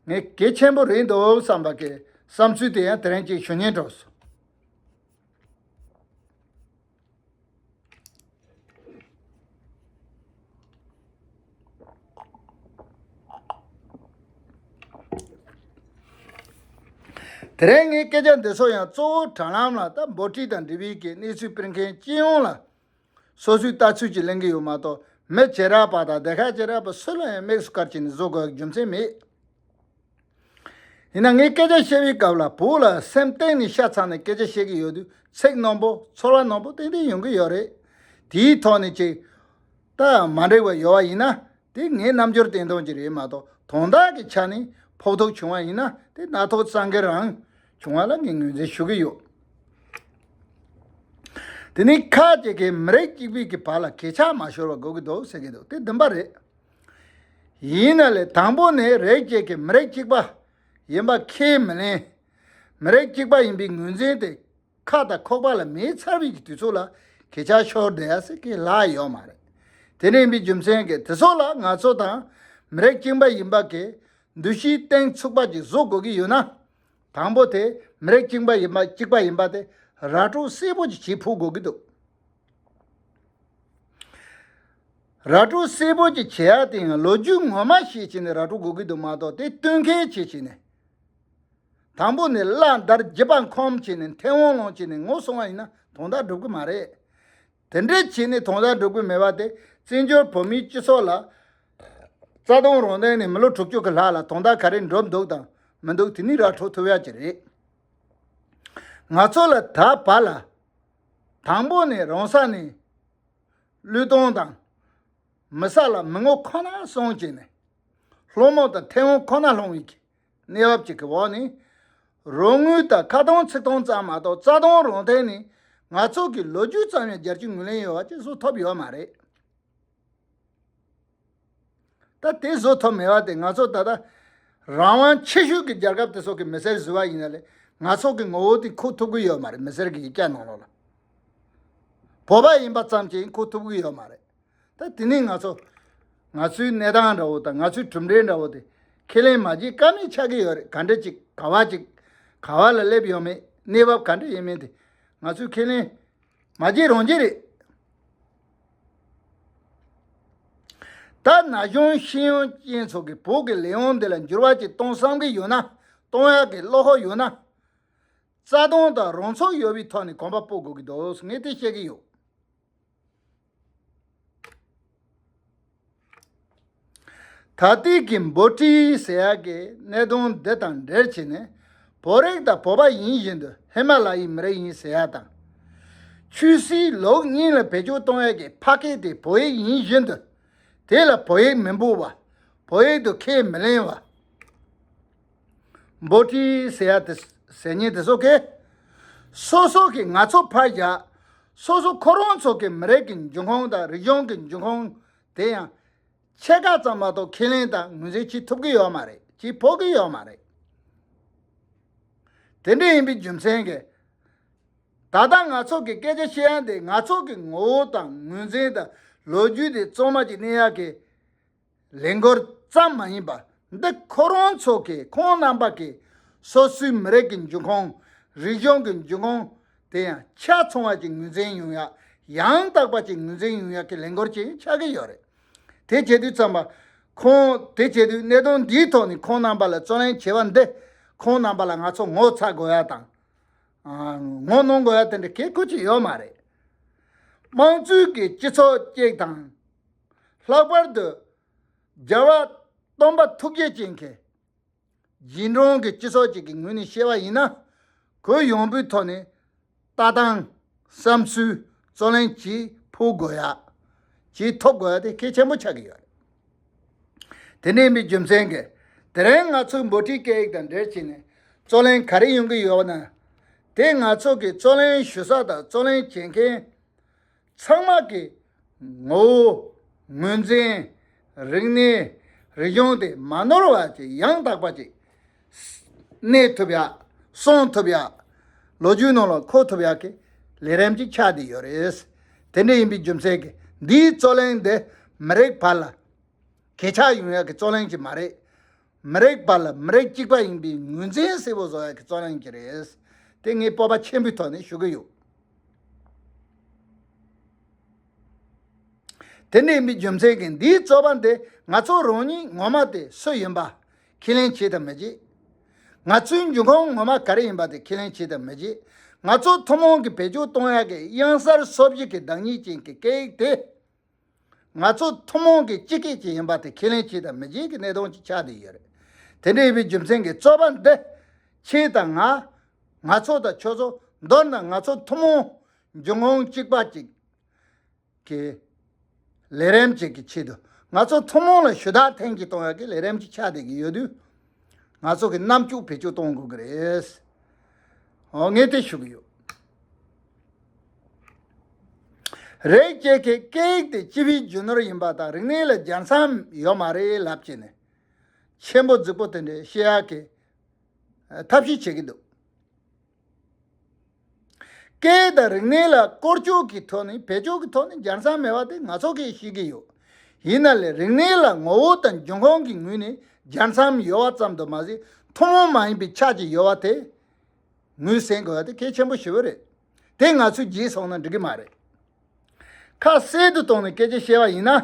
ངས་གལ་ཆེན་པོ་རེད་འདུག་བསམ་པ་གི་བསམ་ཚུལ་དེ་ཡང་དེ་རིང་ཅིག་ཞུ་སྙིང་འདོད་སོང་། དེ་རིང་ངའི་སྐད་ཆ་འདི་ཚོ་ཡང་གཙོ་བོ་དྲ་ལམ་ལ་ད་འབོར་འཁྲུག་དང་འབྲེལ་བའི་གི་གནས་ཚུལ་སྤེལ་མཁན་སྤྱི་ཡོངས་ལ་སོ་སོའི་ལྟ་ཚུལ་ཅིག་གླེང་གི་ཡོད་མ་གཏོགས། མི་བྱེ་བྲག་པ་དང་སྡེ་ཁག་བྱེ་བྲག་པ་སུ་ལ་ཡང་དམིགས་སུ་བཀར་བྱས་ནས་བཟོ་དགོས་རྒྱུ་མཚན་མེད། ཡིན་ན་ངས་སྐད་ཆ་བཤད་པའི་སྐབས་ལ་བོད་ལ་སེམས་གཏིང་ནས་ཤ་ཚ་ནས་སྐད་ཆ་བཤད་ཀྱི་ཡོད་དུས། ཚིག་རྣོན་པོ། ཚོར་བ་རྣོན་པོ་ཏན་ཏན་ཡོང་གི་ཡོད་རེད། དེའི་ཐོག་ནས་ཅིག་ད་མ་འགྲིག་པ་ཡོད་པ་ཡིན་ན། དེ་ངའི་རྣམ་འགྱུར་བསྟན་སྟངས་ཅིག་རེད་མ་གཏོགས། དོན་དག་གི་ཆ་ནས་ཕོག་ཐུག་བྱུང་བ་ཡིན་ན་དེ་སྣ་ཐོག་གཙང་སྒེར་རང་བྱུང་བ་ལ་ངས་ངོས་འཛིན་ཞུ་གི་ཡོད། དེ་ནས་ཁ་ཅིག་གིས་མི་རིགས་གཅིག་པའི་གི་བར་ལ་གོད་ཆག་མ་ཤོར་བ་དགོས་ཀྱི་འདུག་ཟེར་གྱི་འདུག། དེ་བདེན་པ་རེད། ཡིན་ན་ལས་དང་པོ་ནས་རིགས་གཅིག་གི་མི་རིགས་གཅིག་པ་ཡིན་པ་ཁས་མི་ལེན། མི་རིགས་གཅིག་པ་ཡིན་པའི་ངོས་འཛིན་དེ་ཁ་དང་ཁོག་པ་ལ་མེད་ཚར་བའི་གི་དུས་ཚོད་ལ་གོད་ཆག་ཤོར་བསྡད་ཡ་ཟེར་གྱི་ལྷག་ཡོད་མ་རེད། དེ་འདྲ་ཡིན་པའི་རྒྱུ་མཚན་གྱིས་དེ་ཚོ་ལ་ང་ཚོ་དང་མི་རིགས་གཅིག་པ་ཡིན་པ་གི་འདུ་ཤེས་གཏིང་ཚུགས་པ་ཅིག་བཟོ་དགོས་ཀྱི་ཡོད་ན། དང་པོ་དེ་མི་རིགས་གཅིག་པ་ཡིན་པ་གཅིག་པ་ཡིན་པ་དེ་ར་སྤྲོད་གསལ་པོ་ཅིག་བྱེད་ཕོད་དགོས་ཀྱི་འདུག། ར་སྤྲོད་གསལ་པོ་ཅིག་བྱེད་ཡ་དེ་ཡང་ལོ་རྒྱུས་ངོ་མ་ཤེས་བྱས་ནས་ར་སྤྲོད་དགོས་ཀྱི་འདུག་མ་གཏོགས། དེ་སྟོན་ཁའི་ཆེད་བྱས་ནས། དང་པོ་ནས་བླ་དར་རྒྱུད་པ་འཁོམས་བྱས་ནས་མཐེ་བོང་ལོང་བྱས་ནས་ངོ་སྲུང་བ་ཡིན་ན་དོན་དག་འགྲུབ་ཀྱི་མ་རེད། དེ་འདྲས་བྱས་ནས་དོན་དག་འགྲུབ་ཀྱི་མེད་པ་དེ། བཙན་བྱོལ་བོད་མིའི་སྤྱི་ཚོགས་ལ་རྩ་དོན་རང་དོན་ནས་མི་ལོ་དྲུག་ཅུ་གི་ལྷག་ལ་དོན་དག་ག་རེ་འགྲུབ་འདུག་དང་མི་འདུག་དེ་ནི་ར་འཕྲོད་ཐུབ་ཡ་ཅིག་རེད། ང་ཚོ་ལ་ད་བར་ལ་དང་པོ་ནས་རང་ས་ནས་བློས་གཏོང་དང་། མི་ས་ལ་མི་ངོ་ཁོ་ན་སྲུང་བྱས་ནས། སློང་མོ་དང་མཐེ་བོང་ཁོ་ན་སློང་བའི་གི་གནས་བབ་ཅིག་གི་འོག་ནས། རོགས་དངུལ་དང་ཁ་གཏོང་ཚིག་གཏོང་ཙམ་མ་གཏོགས་རྩ་དོན་རང་དོན་ནི་ང་ཚོ་གི་ལོ་རྒྱུས་ཙམ་ཡང་རྒྱལ་སྤྱིའི་ངོས་ལེན་ཡོད་པ་ཅིག་བཟོ་ཐུབ་ཡོད་མ་རེད། ད་དེ་བཟོ་ཐུབ་མེད་པ་དེ་ང་ཚོ་ད་ལྟ་རང་དབང་ཆེ་ཤོས་ཀྱི་རྒྱལ་ཁབ་དེ་ཚོ་གི་མི་སེར་ཟེར་བ་ཡིན་ན་ལས་ང་ཚོ་གི་ངོ་བོ་དེ་འཁོར་ཐུབ་ཀྱི་ཡོད་མ་རེད། མི་སེར་གྱི་ཡིག་ཆ་ནང་ལོགས་ལ་བོད་པ་ཡིན་པ་ཙམ་གྱིས་འཁོར་ཐུབ་ཀྱི་ཡོད་མ་རེད། ད་དེ་ནི་ང་ཚོ་ང་ཚོའི་གནས་སྟངས་འདྲ་བོ་དང་ང་ཚོའི་གྲུབ་འབྲས་འདྲ་བོ་དེ་ཁས་ལེན་མ་བྱེད་ཀ་མེད་ཆགས་ཀྱི་ཡོད་རེད། ག་འདྲ་ཅིག་ག་བ་ཅིག་ག་བ་ལ་སླེབས་ཡོད་མེད། གནས་བབ་ག་འདྲ་ཡིན་མིན་དེ་ང་ཚོས་ཁས་ལེན་མ་བྱེད་རང་བྱེད་རེད། ད་ན་གཞོན་ཤེས་ཡོན་ཅན་ཚོ་གིས་བོད་ཀྱི་ལས་དབང་འདི་ལ་འགྱུར་བ་ཅིག་གཏོང་བསམ་གྱི་ཡོད་ན། གཏོང་ཡག་གི་བློ་ཁོག་ཡོད་ན། རྩ་དོན་དང་རང་ཚུགས་ཡོད་པའི་ཐོག་ནས་གོམ་པ་སྤོ་དགོས་ཀྱི་འདུག། ངས་དེ་བཤད་ཀྱི་ཡོད། ད་ལྟའི་གི་འབོར་འཁྲུག་ཟེར་ཡག་གི་གནད་དོན་འདི་དང་འབྲེལ་བྱས་ནས། བོད་རིགས་དང་བོད་པ་ཡིན་བཞིན་དུ་ཧི་མ་ལ་ཡའི་མི་རིགས་ཡིན་ཟེར་ཡག་དང་། ཆོས་སྲིད་ལུགས་གཉིས་ལ་བེད་སྤྱོད་གཏོང་ཡག་གི་ཕ་སྐད་དེ་བོད་ཡིག་ཡིན་བཞིན་དུ། དེ་ལ་བོད་ཡིག་མི་འབོད་པ། བོད་ཡིག་ཏུ་ཁས་མི་ལེན་པ། འབོར་འཁྲུག་ཟེར་ཡག་དེ་ཟེར་མཁན་དེ་ཚོ་གིས། སོ་སོ་གི་ང་ཚོ་ཕར་བཞག། སོ་སོ་ཁོ་རང་ཚོ་གི་མི་རིགས་ཀྱི་འབྱུང་ཁུངས་དང་རིག་གཞུང་གི་འབྱུང་ཁུངས་དེ་ཡང་ཕྱེད་ཀ་ཙམ་མ་གཏོགས་ཁས་ལེན་དང་ངོས་འཛིན་བྱེད་ཐུབ་ཀྱི་ཡོད་མ་རེད། བྱེད་ཕོད་ཀྱི་ཡོད་མ་རེད། དེ་འདྲ་ཡིན་པའི་རྒྱུ་མཚན་གྱིས། ད་ལྟ་ང་ཚོ་གི་སྐད་ཆ་བཤད་ཡག་འདི་ང་ཚོ་གི་ངོ་བོ་དང་ངོས་འཛིན་དང་ལོ་རྒྱུས་དེ་གཙང་མ་ཅིག་གནས་ཡག་གི་ལས་འགུལ་ཙམ་མ་ཡིན་པ། འདི་ཁོ་རང་ཚོ་གི་ཁོང་རྣམ་པ་གི་ སོ་སོའི་མི་རིགས་ཀྱི་འབྱུང་ཁུངས། རིག་གཞུང་གི་འབྱུང་ཁུངས་དེ་ཡང་ཆ་ཚང་བ་ཅིག་ངོས་འཛིན་ཡོང་ཡ། ཡང་དག་པ་ཅིག་ངོས་འཛིན་ཡོང་ཡ་གི་ལས་འགུལ་ཅིག་ཆགས་ཀྱི་ཡོད་རེད། དེ་བྱེད་དུས་ཙམ་པ། ཁོང་དེ་བྱེད་དུས་གནད་དོན་འདིའི་ཐོག་ནས་ཁོང་རྣམ་པ་ལ་རྩོད་ལེན་བྱས་པ་འདི། ཁོང་རྣམ་པ་ལ་ང་ཚོ་ངོ་ཚ་དགོས་ཡ་དང་། ཨ། ངོ་གནོང་དགོས་ཡ་དེ་འདྲ་གལ་ཁུར་གྱི་ཡོད་མ་རེད། དམངས་གཙོའི་གི་སྤྱི་ཚོགས་གཅིག་དང་། ལྷག་པར་དུ་རྒྱལ་བ་སྟོན་པ་ཐུགས་རྗེ་ཅན་གྱི་རྗེས་འབྲང་གི་སྤྱི་ཚོགས་ཅིག་གི་ངོས་ནས་བཤད་པ་ཡིན་ན། གུ་ཡངས་པོའི་ཐོག་ནས་ལྟ་སྟངས། བསམ་ཚུལ། རྩོད་ལེན་བྱེད་ཕོད་དགོས་ཡ། བྱེད་ཐུབ་དགོས་ཡ་དེ་གལ་ཆེན་པོ་ཆགས་ཀྱི་ཡོད་རེད། དེ་འདྲ་ཡིན་པའི་རྒྱུ་མཚན་གྱིས། དེ་རིང་ང་ཚོའི་འབོད་ཁྲིད་སྐད་ཡིག་དང་འབྲེལ་བྱས་ནས་རྩོད་ལེན་ག་རེ་ཡོང་གི་ཡོད་པ་ན། དེ་ང་ཚོ་གི་རྩོད་ལེན་ཞུ་ས་དང་རྩོད་ལེན་བྱེད་མཁན་ཚང་མ་གི་ངོ་བོ། ངོས་འཛིན། རིག་གནས། རིག་གཞུང་དེ་མ་ནོར་བ་ཅིག་ཡང་དག་པ་ཅིག་གནས་ཐུབ་ཡ། སྲུང་ཐུབ་ཡ། ལོ་རྒྱུས་ནང་ལ་འཁོད་ཐུབ་ཡ་གི་ལས་རིམ་ཅིག་ཆགས་བསྡད་ཡོད་རེད། དེ་འདྲ་ཡིན་པའི་རྒྱུ་མཚན་གྱིས་འདིའི་རྩོད་གླེང་འདི་མི་རིགས་བར་ལ། གས་ཆག་ཡོང་ཡ་གི་རྩོད་གླེང་ཅིག་མ་རེད། མི་རིགས་བར་ལ་མི་རིགས་གཅིག་པ་ཡིན་པའི་ངོས་འཛིན་གསལ་པོ་བཟོ་ཡ་གི་རྩོད་གླེང་ཅིག་རེད། དེ་ངས་སྤོབས་པ་ཆེན་པོའི་ཐོག་ནས་ཞུ་གི་ཡོད། དེ་འདྲ་ཡིན་པའི་རྒྱུ་མཚན་གྱིས་འདིའི་རྩོད་པ་འདི་ང་ཚོ་རང་ཉིད་ངོ་མ་དེ་སུ་ཡིན་པ་ཁས་ལེན་བྱེད་དམ་མི་བྱེད། ང་ཚོའི་འབྱུང་ཁུངས་ངོ་མ་ག་རེ་ཡིན་པ་དེ་ཁས་ལེན་བྱེད་དམ་མི་བྱེད། ང་ཚོ་ཐུན་མོང་གི་བེད་སྤྱོད་གཏོང་ཡག་གི་དབྱངས་གསལ་སོ་བཞི་གི་བདག་ཉིད་ཅན་གྱི་སྐད་ཡིག་དེ། ང་ཚོ་ཐུན་མོང་གི་སྤྱི་སྐད་ཅིག་ཡིན་པ་དེ་ཁས་ལེན་བྱེད་དམ་མི་བྱེད་ཀྱི་གནད་དོན་ཅིག་ཆགས་བསྡད་ཡོད་རེད། དེ་འདྲ་ཡིན་པའི་རྒྱུ་མཚན་གྱིས་རྩོད་པ་འདི་ཁྱེད་དང་ང་། ང་ཚོ་དང་ཁྱོད་ཚོ། མདོར་ན་ང་ཚོ་ཐུན་མོང་འབྱུང་ཁུངས་གཅིག་པ་ཅིག་གི་ལས་རིམ་ཅིག་གི་ཆེད་དུ། ང་ཚོ་ཐུན་མོང་ལ་ཞུ་དག་ཐེངས་གཅིག་གཏོང་ཡག་གི་ལས་རིམ་ཅིག་ཆགས་བསྡད་ཀྱི་ཡོད་དུས། ང་ཚོ་གི་རྣམ་འགྱུར་བེད་སྤྱོད་གཏོང་དགོས་ཀྱི་རེད། འོ། ངས་དེ་ཞུ་གི་ཡོད། རིགས་གཅིག་གི་སྐད་ཡིག་དེ་སྤྱི་པའི་རྒྱུ་ནོར་ཡིན་པ་དང་། རིག་གནས་ལ་སྦྱར་མཚམས་ཡོད་མ་རེད་ལབ་བྱས་ནས། ཆེན་པོ་རྫིག་པོ་དེ་འདྲ་བཤད་ཡག་གི་ཐབས་ཤེས་བྱེད་ཀྱི་འདུག་སྐད་དང་རིག་གནས་ལ་བཀོལ་སྤྱོད་ཀྱི་ཐོག་ནས། བེད་སྤྱོད་ཀྱི་ཐོག་ནས་སྦྱར་མཚམས་མེད་པ་དེ་ང་ཚོ་གིས་ཤེས་ཀྱི་ཡོད། ཡིན་ན་ལས་རིག་གནས་ལ་ངོ་བོ་དང་འབྱུང་ཁུངས་ཀྱི་ངོས་ནས་སྦྱར་མཚམས་ཡོད་པ་ཙམ་དུ་མ་ཟད། ཐུན་མོང་མ་ཡིན་པའི་ཆ་ཅིག་ཡོད་པ་དེ་ངོས་ཟིན་དགོས་པ་དེ་གལ་ཆེན་པོ་ཞེ་པོ་རེད། དེ་ང་ཚོས་བརྗེད་སོང་ན་འགྲིག་གི་མ་རེད། ཁ་གསལ་དུ་བཏང་ནས་སྐད་ཆ་བཤད་པ་ཡིན་ན།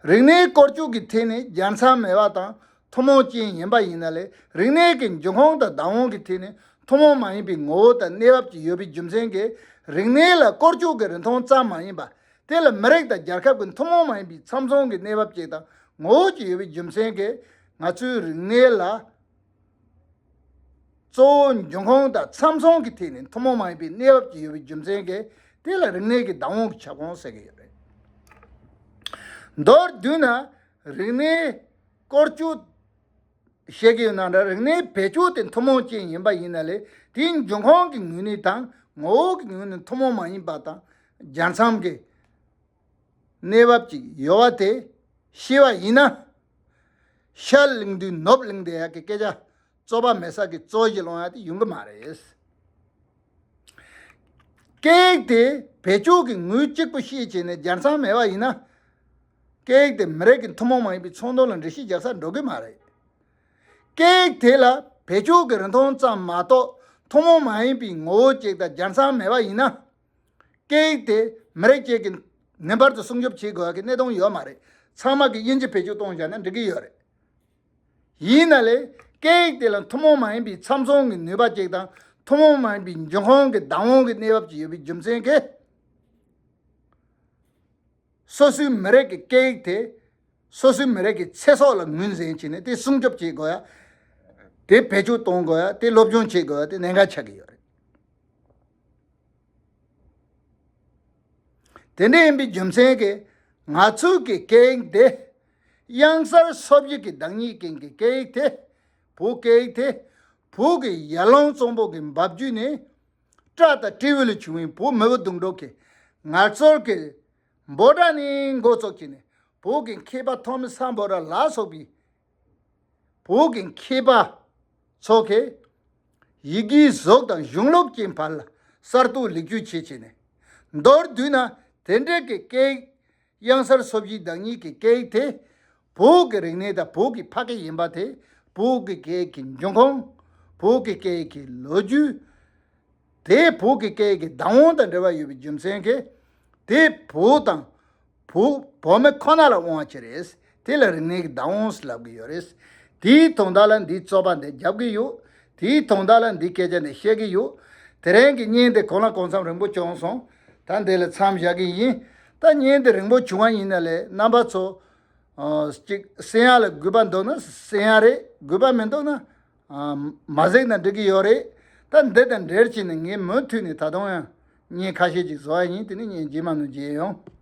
རིག་གནས་བཀོལ་སྤྱོད་ཀྱི་ཐད་ནས་སྦྱར་མཚམས་མེད་པ་དང་ཐུན་མོང་ཅན་ཡིན་པ་ཡིན་ན་ལས། རིག་གནས་ཀྱི་འབྱུང་ཁུངས་དང་བདག་དབང་གི་ཐད་ནས་ཐུན་མོང་མ་ཡིན་པའི་ངོ་བོ་དང་གནས་བབ་ཅིག་ཡོད་པའི་རྒྱུ་མཚན་གྱིས། རིག་གནས་ལ་བཀོལ་སྤྱོད་ཀྱི་རིན་ཐང་ཙམ་མ་ཡིན་པ། དེ་ལ་མི་རིགས་དང་རྒྱལ་ཁབ་ཀྱི་ཐུན་མོང་མ་ཡིན་པའི་ཚབ་མཚོན་གྱི་གནས་བབ་ཅིག་དང་ངོ་བོ་ཅིག་ཡོད་པའི་རྒྱུ་མཚན་གྱིས། ང་ཚོའི་རིག་གནས་ལ། གཙོ་བོ་འབྱུང་ཁུངས་དང་ཚབ་མཚོན་གྱི་ཐད་ནས་ཐུན་མོང་མ་ཡིན་པའི་གནས་བབ་ཅིག་ཡོད་པའི་རྒྱུ་མཚན་གྱིས། དེ་ལ་རིག་གནས་ཀྱི་བདག་དབང་གི་ཁྱབ་ཁོངས་ཟེར་གྱི་ཡོད་རེད། མདོར་བསྡུས་ན། རིག་གནས་བཀོལ་སྤྱོད་བྱེད་ཀྱི་ཡོད་ན་འདྲ། རིག་གནས་བེད་སྤྱོད་དེ་ཐུན་མོང་ཅན་ཡིན་པ་ཡིན་ན་ལས། དེའི་འབྱུང་ཁུངས་ཀྱི་ངོས་ནས་དང་ངོ་བོ་གི་ངོས་ནས་ཐུན་མོང་མ་ཡིན་པ་དང་སྦྱར་མཚམས་ཀྱི་གནས་བབ་ཅིག་ཡོད་པ་དེ་ཤེས་པ་ཡིན་ན། ཤ་གླེང་དུས་ནོར་གླེང་བསྡད་ཡག་གི་སྐད་ཆ། རྩོད་པ་མེད་ས་གི་རྩོད་གཞི་སློང་ཡག་དེ་ཡོང་གི་མ་རེད། སྐད་ཡིག་དེ་བེད་སྤྱོད་ཀྱི་ངོས་གཅིག་པུ་ཤེས་བྱས་ནས་སྦྱར་མཚམས་མེད་པ་ཡིན་ན། སྐད་ཡིག་དེ་མི་རིགས་ཀྱི་ཐུན་མོང་མ་ཡིན་པའི་ཚོགས་འདུ་ལ་འགྲེལ་བཤད་རྒྱག་ས་འགྲོ་གི་མ་རེད། སྐད་ཡིག་དེ་ལ་བེད་སྤྱོད་ཀྱི་རིན་ཐང་ཙམ་མ་གཏོགས་ཐུན་མོང་མ་ཡིན་པའི་ངོ་བོ་ཅིག་དང་སྦྱར་མཚམས་མེད་པ་ཡིན་ན། སྐད་ཡིག་དེ་མི་རིགས་གཅིག་གིས་ངེས་པར་དུ་སྲུང་སྐྱོབ་བྱེད་དགོས་པ་གི་གནད་དོན་ཡོད་མ་རེད། ཚང་མ་གིས་དབྱིན་ཇི་བེད་སྤྱོད་གཏོང་བཞག་ན་འགྲིག་གི་ཡོད་རེད། ཡིན་ན་ལས། སྐད་ཡིག་དེ་ལ་ཐུན་མོང་མ་ཡིན་པའི་ཚབ་མཚོན་གྱི་ནུས་པ་ཅིག་དང་། ཐུན་མོང་མ་ཡིན་པའི་འབྱུང་ཁུངས་ཀྱི་བདག་དབང་གི་གནས་བབ་ཅིག་ཡོད་པའི་རྒྱུ་མཚན་གྱིས། སོ་སོའི་མི་རིགས་ཀྱི་སྐད་ཡིག་དེ་སོ་སོའི་མི་རིགས་ཀྱི་ཚེ་སྲོག་ལ་ངོས་འཛིན་བྱས་ནས་དེ་སྲུང་སྐྱོབ་བྱེད་དགོས་ཡ། དེ་བེད་སྤྱོད་གཏོང་དགོས་ཡ། དེ་སློབ་སྦྱོང་བྱེད་དགོས་ཡ། དེ་གནད་འགག་ཆགས་ཀྱི་ཡོད་རེད། དེ་འདྲ་ཡིན་པའི་རྒྱུ་མཚན་གྱིས། ང་ཚོའི་གི་སྐད་ཡིག་འདི། དབྱངས་གསལ་སོ་བཞི་གི་བདག་ཉིད་ཅན་གྱི་སྐད་ཡིག་དེ། བོད་སྐད་ཡིག་དེ། བོད་ཀྱི་ཡར་ཀླུང་གཙང་པོ་གི་འབབ་རྒྱུད་ནས། སྤྲ་དང་སྤྲེའུ་ལས་བྱུང་བའི་བོད་མི་བུ་དུང་སྒྲོག་གི་ངལ་རྩོལ་གྱི་འབོད་སྒྲ་ནས་འགོ་བཙུགས་བྱས་ནས། བོད་ཀྱི་མཁས་པ་ཐོན་མི་སམ་བྷོ་ཊ་ལ་སོགས་པའི་བོད་ཀྱི་མཁས་པ་ཚོ་གིས་ཡི་གེའི་གཟུགས་དང་གཞུང་ལུགས་ཀྱི་བར་ལ་གསར་གཏོད་ལེགས་བཅོས་བྱས་བྱས་ནས། མདོར་བསྡུས་ན། དེ་འདྲའི་གི་སྐད་ཡིག་དབྱངས་གསལ་སོ་བཞིའི་བདག་ཉིད་ཀྱི་སྐད་ཡིག་དེ། བོད་ཀྱི་རིག་གནས་དང་བོད་ཀྱི་ཕ་སྐད་ཡིན་པ་དེ། བོད་ཀྱི་སྐད་ཡིག་གི་འབྱུང་ཁུངས། བོད་ཀྱི་སྐད་ཡིག་གི་ལོ་རྒྱུས། དེ་བོད་ཀྱི་སྐད་ཡིག་གི་བདག་དབང་དང་འབྲེལ་བ་ཡོད་པའི་རྒྱུ་མཚན་གྱིས། དེ་བོད་དང་བོད་བོད་མི་ཁོ་ན་ལ་དབང་བ་ཅིག་རེད། དེ་ལ་རིག་གནས་ཀྱི་བདག་དབང་ཟེར་ལབ་ཀྱི་ཡོད་རེད། དེའི་དོན་དག་ལ་འདིའི་རྩོད་པ་འདི་རྒྱབ་ཀྱི་ཡོད། དེའི་དོན་དག་ལ་འདིའི་སྐད་ཆ་འདི་བཤད་ཀྱི་ཡོད། དེ་རིང་གི་བརྙན་འདི་གང་ལ་གང་འཚམ་རིང་པོ་བྱུང་སོང་། ད་འདི་ལ་མཚམས་བཞག་གི་ཡིན། ད་བརྙན་འདི་རིང་པོ་བྱུང་བ་ཡིན་ན་ལས་རྣམ་པ་ཚོ། ཨ། གཅིག་གསན་ཡག་ལ་དགོས་པ་འདུག་ན་གསན་ཡག་རེད། དགོས་པ་མི་འདུག་ན། ཨ། མ་གཟིགས་ན་འགྲིག་གི་ཡོད་རེད། ད་འདི་དང་འབྲེལ་བྱས་ནས་ངས་མུ་མཐུད་ནས་ད་དུང་ཡང་བརྙན་ཁ་ཤས་ཅིག་བཟོ་ཡ་ཡིན། དེ་ནི་བརྙན་རྗེས་མ་ནང་མཇལ་ཡོང་།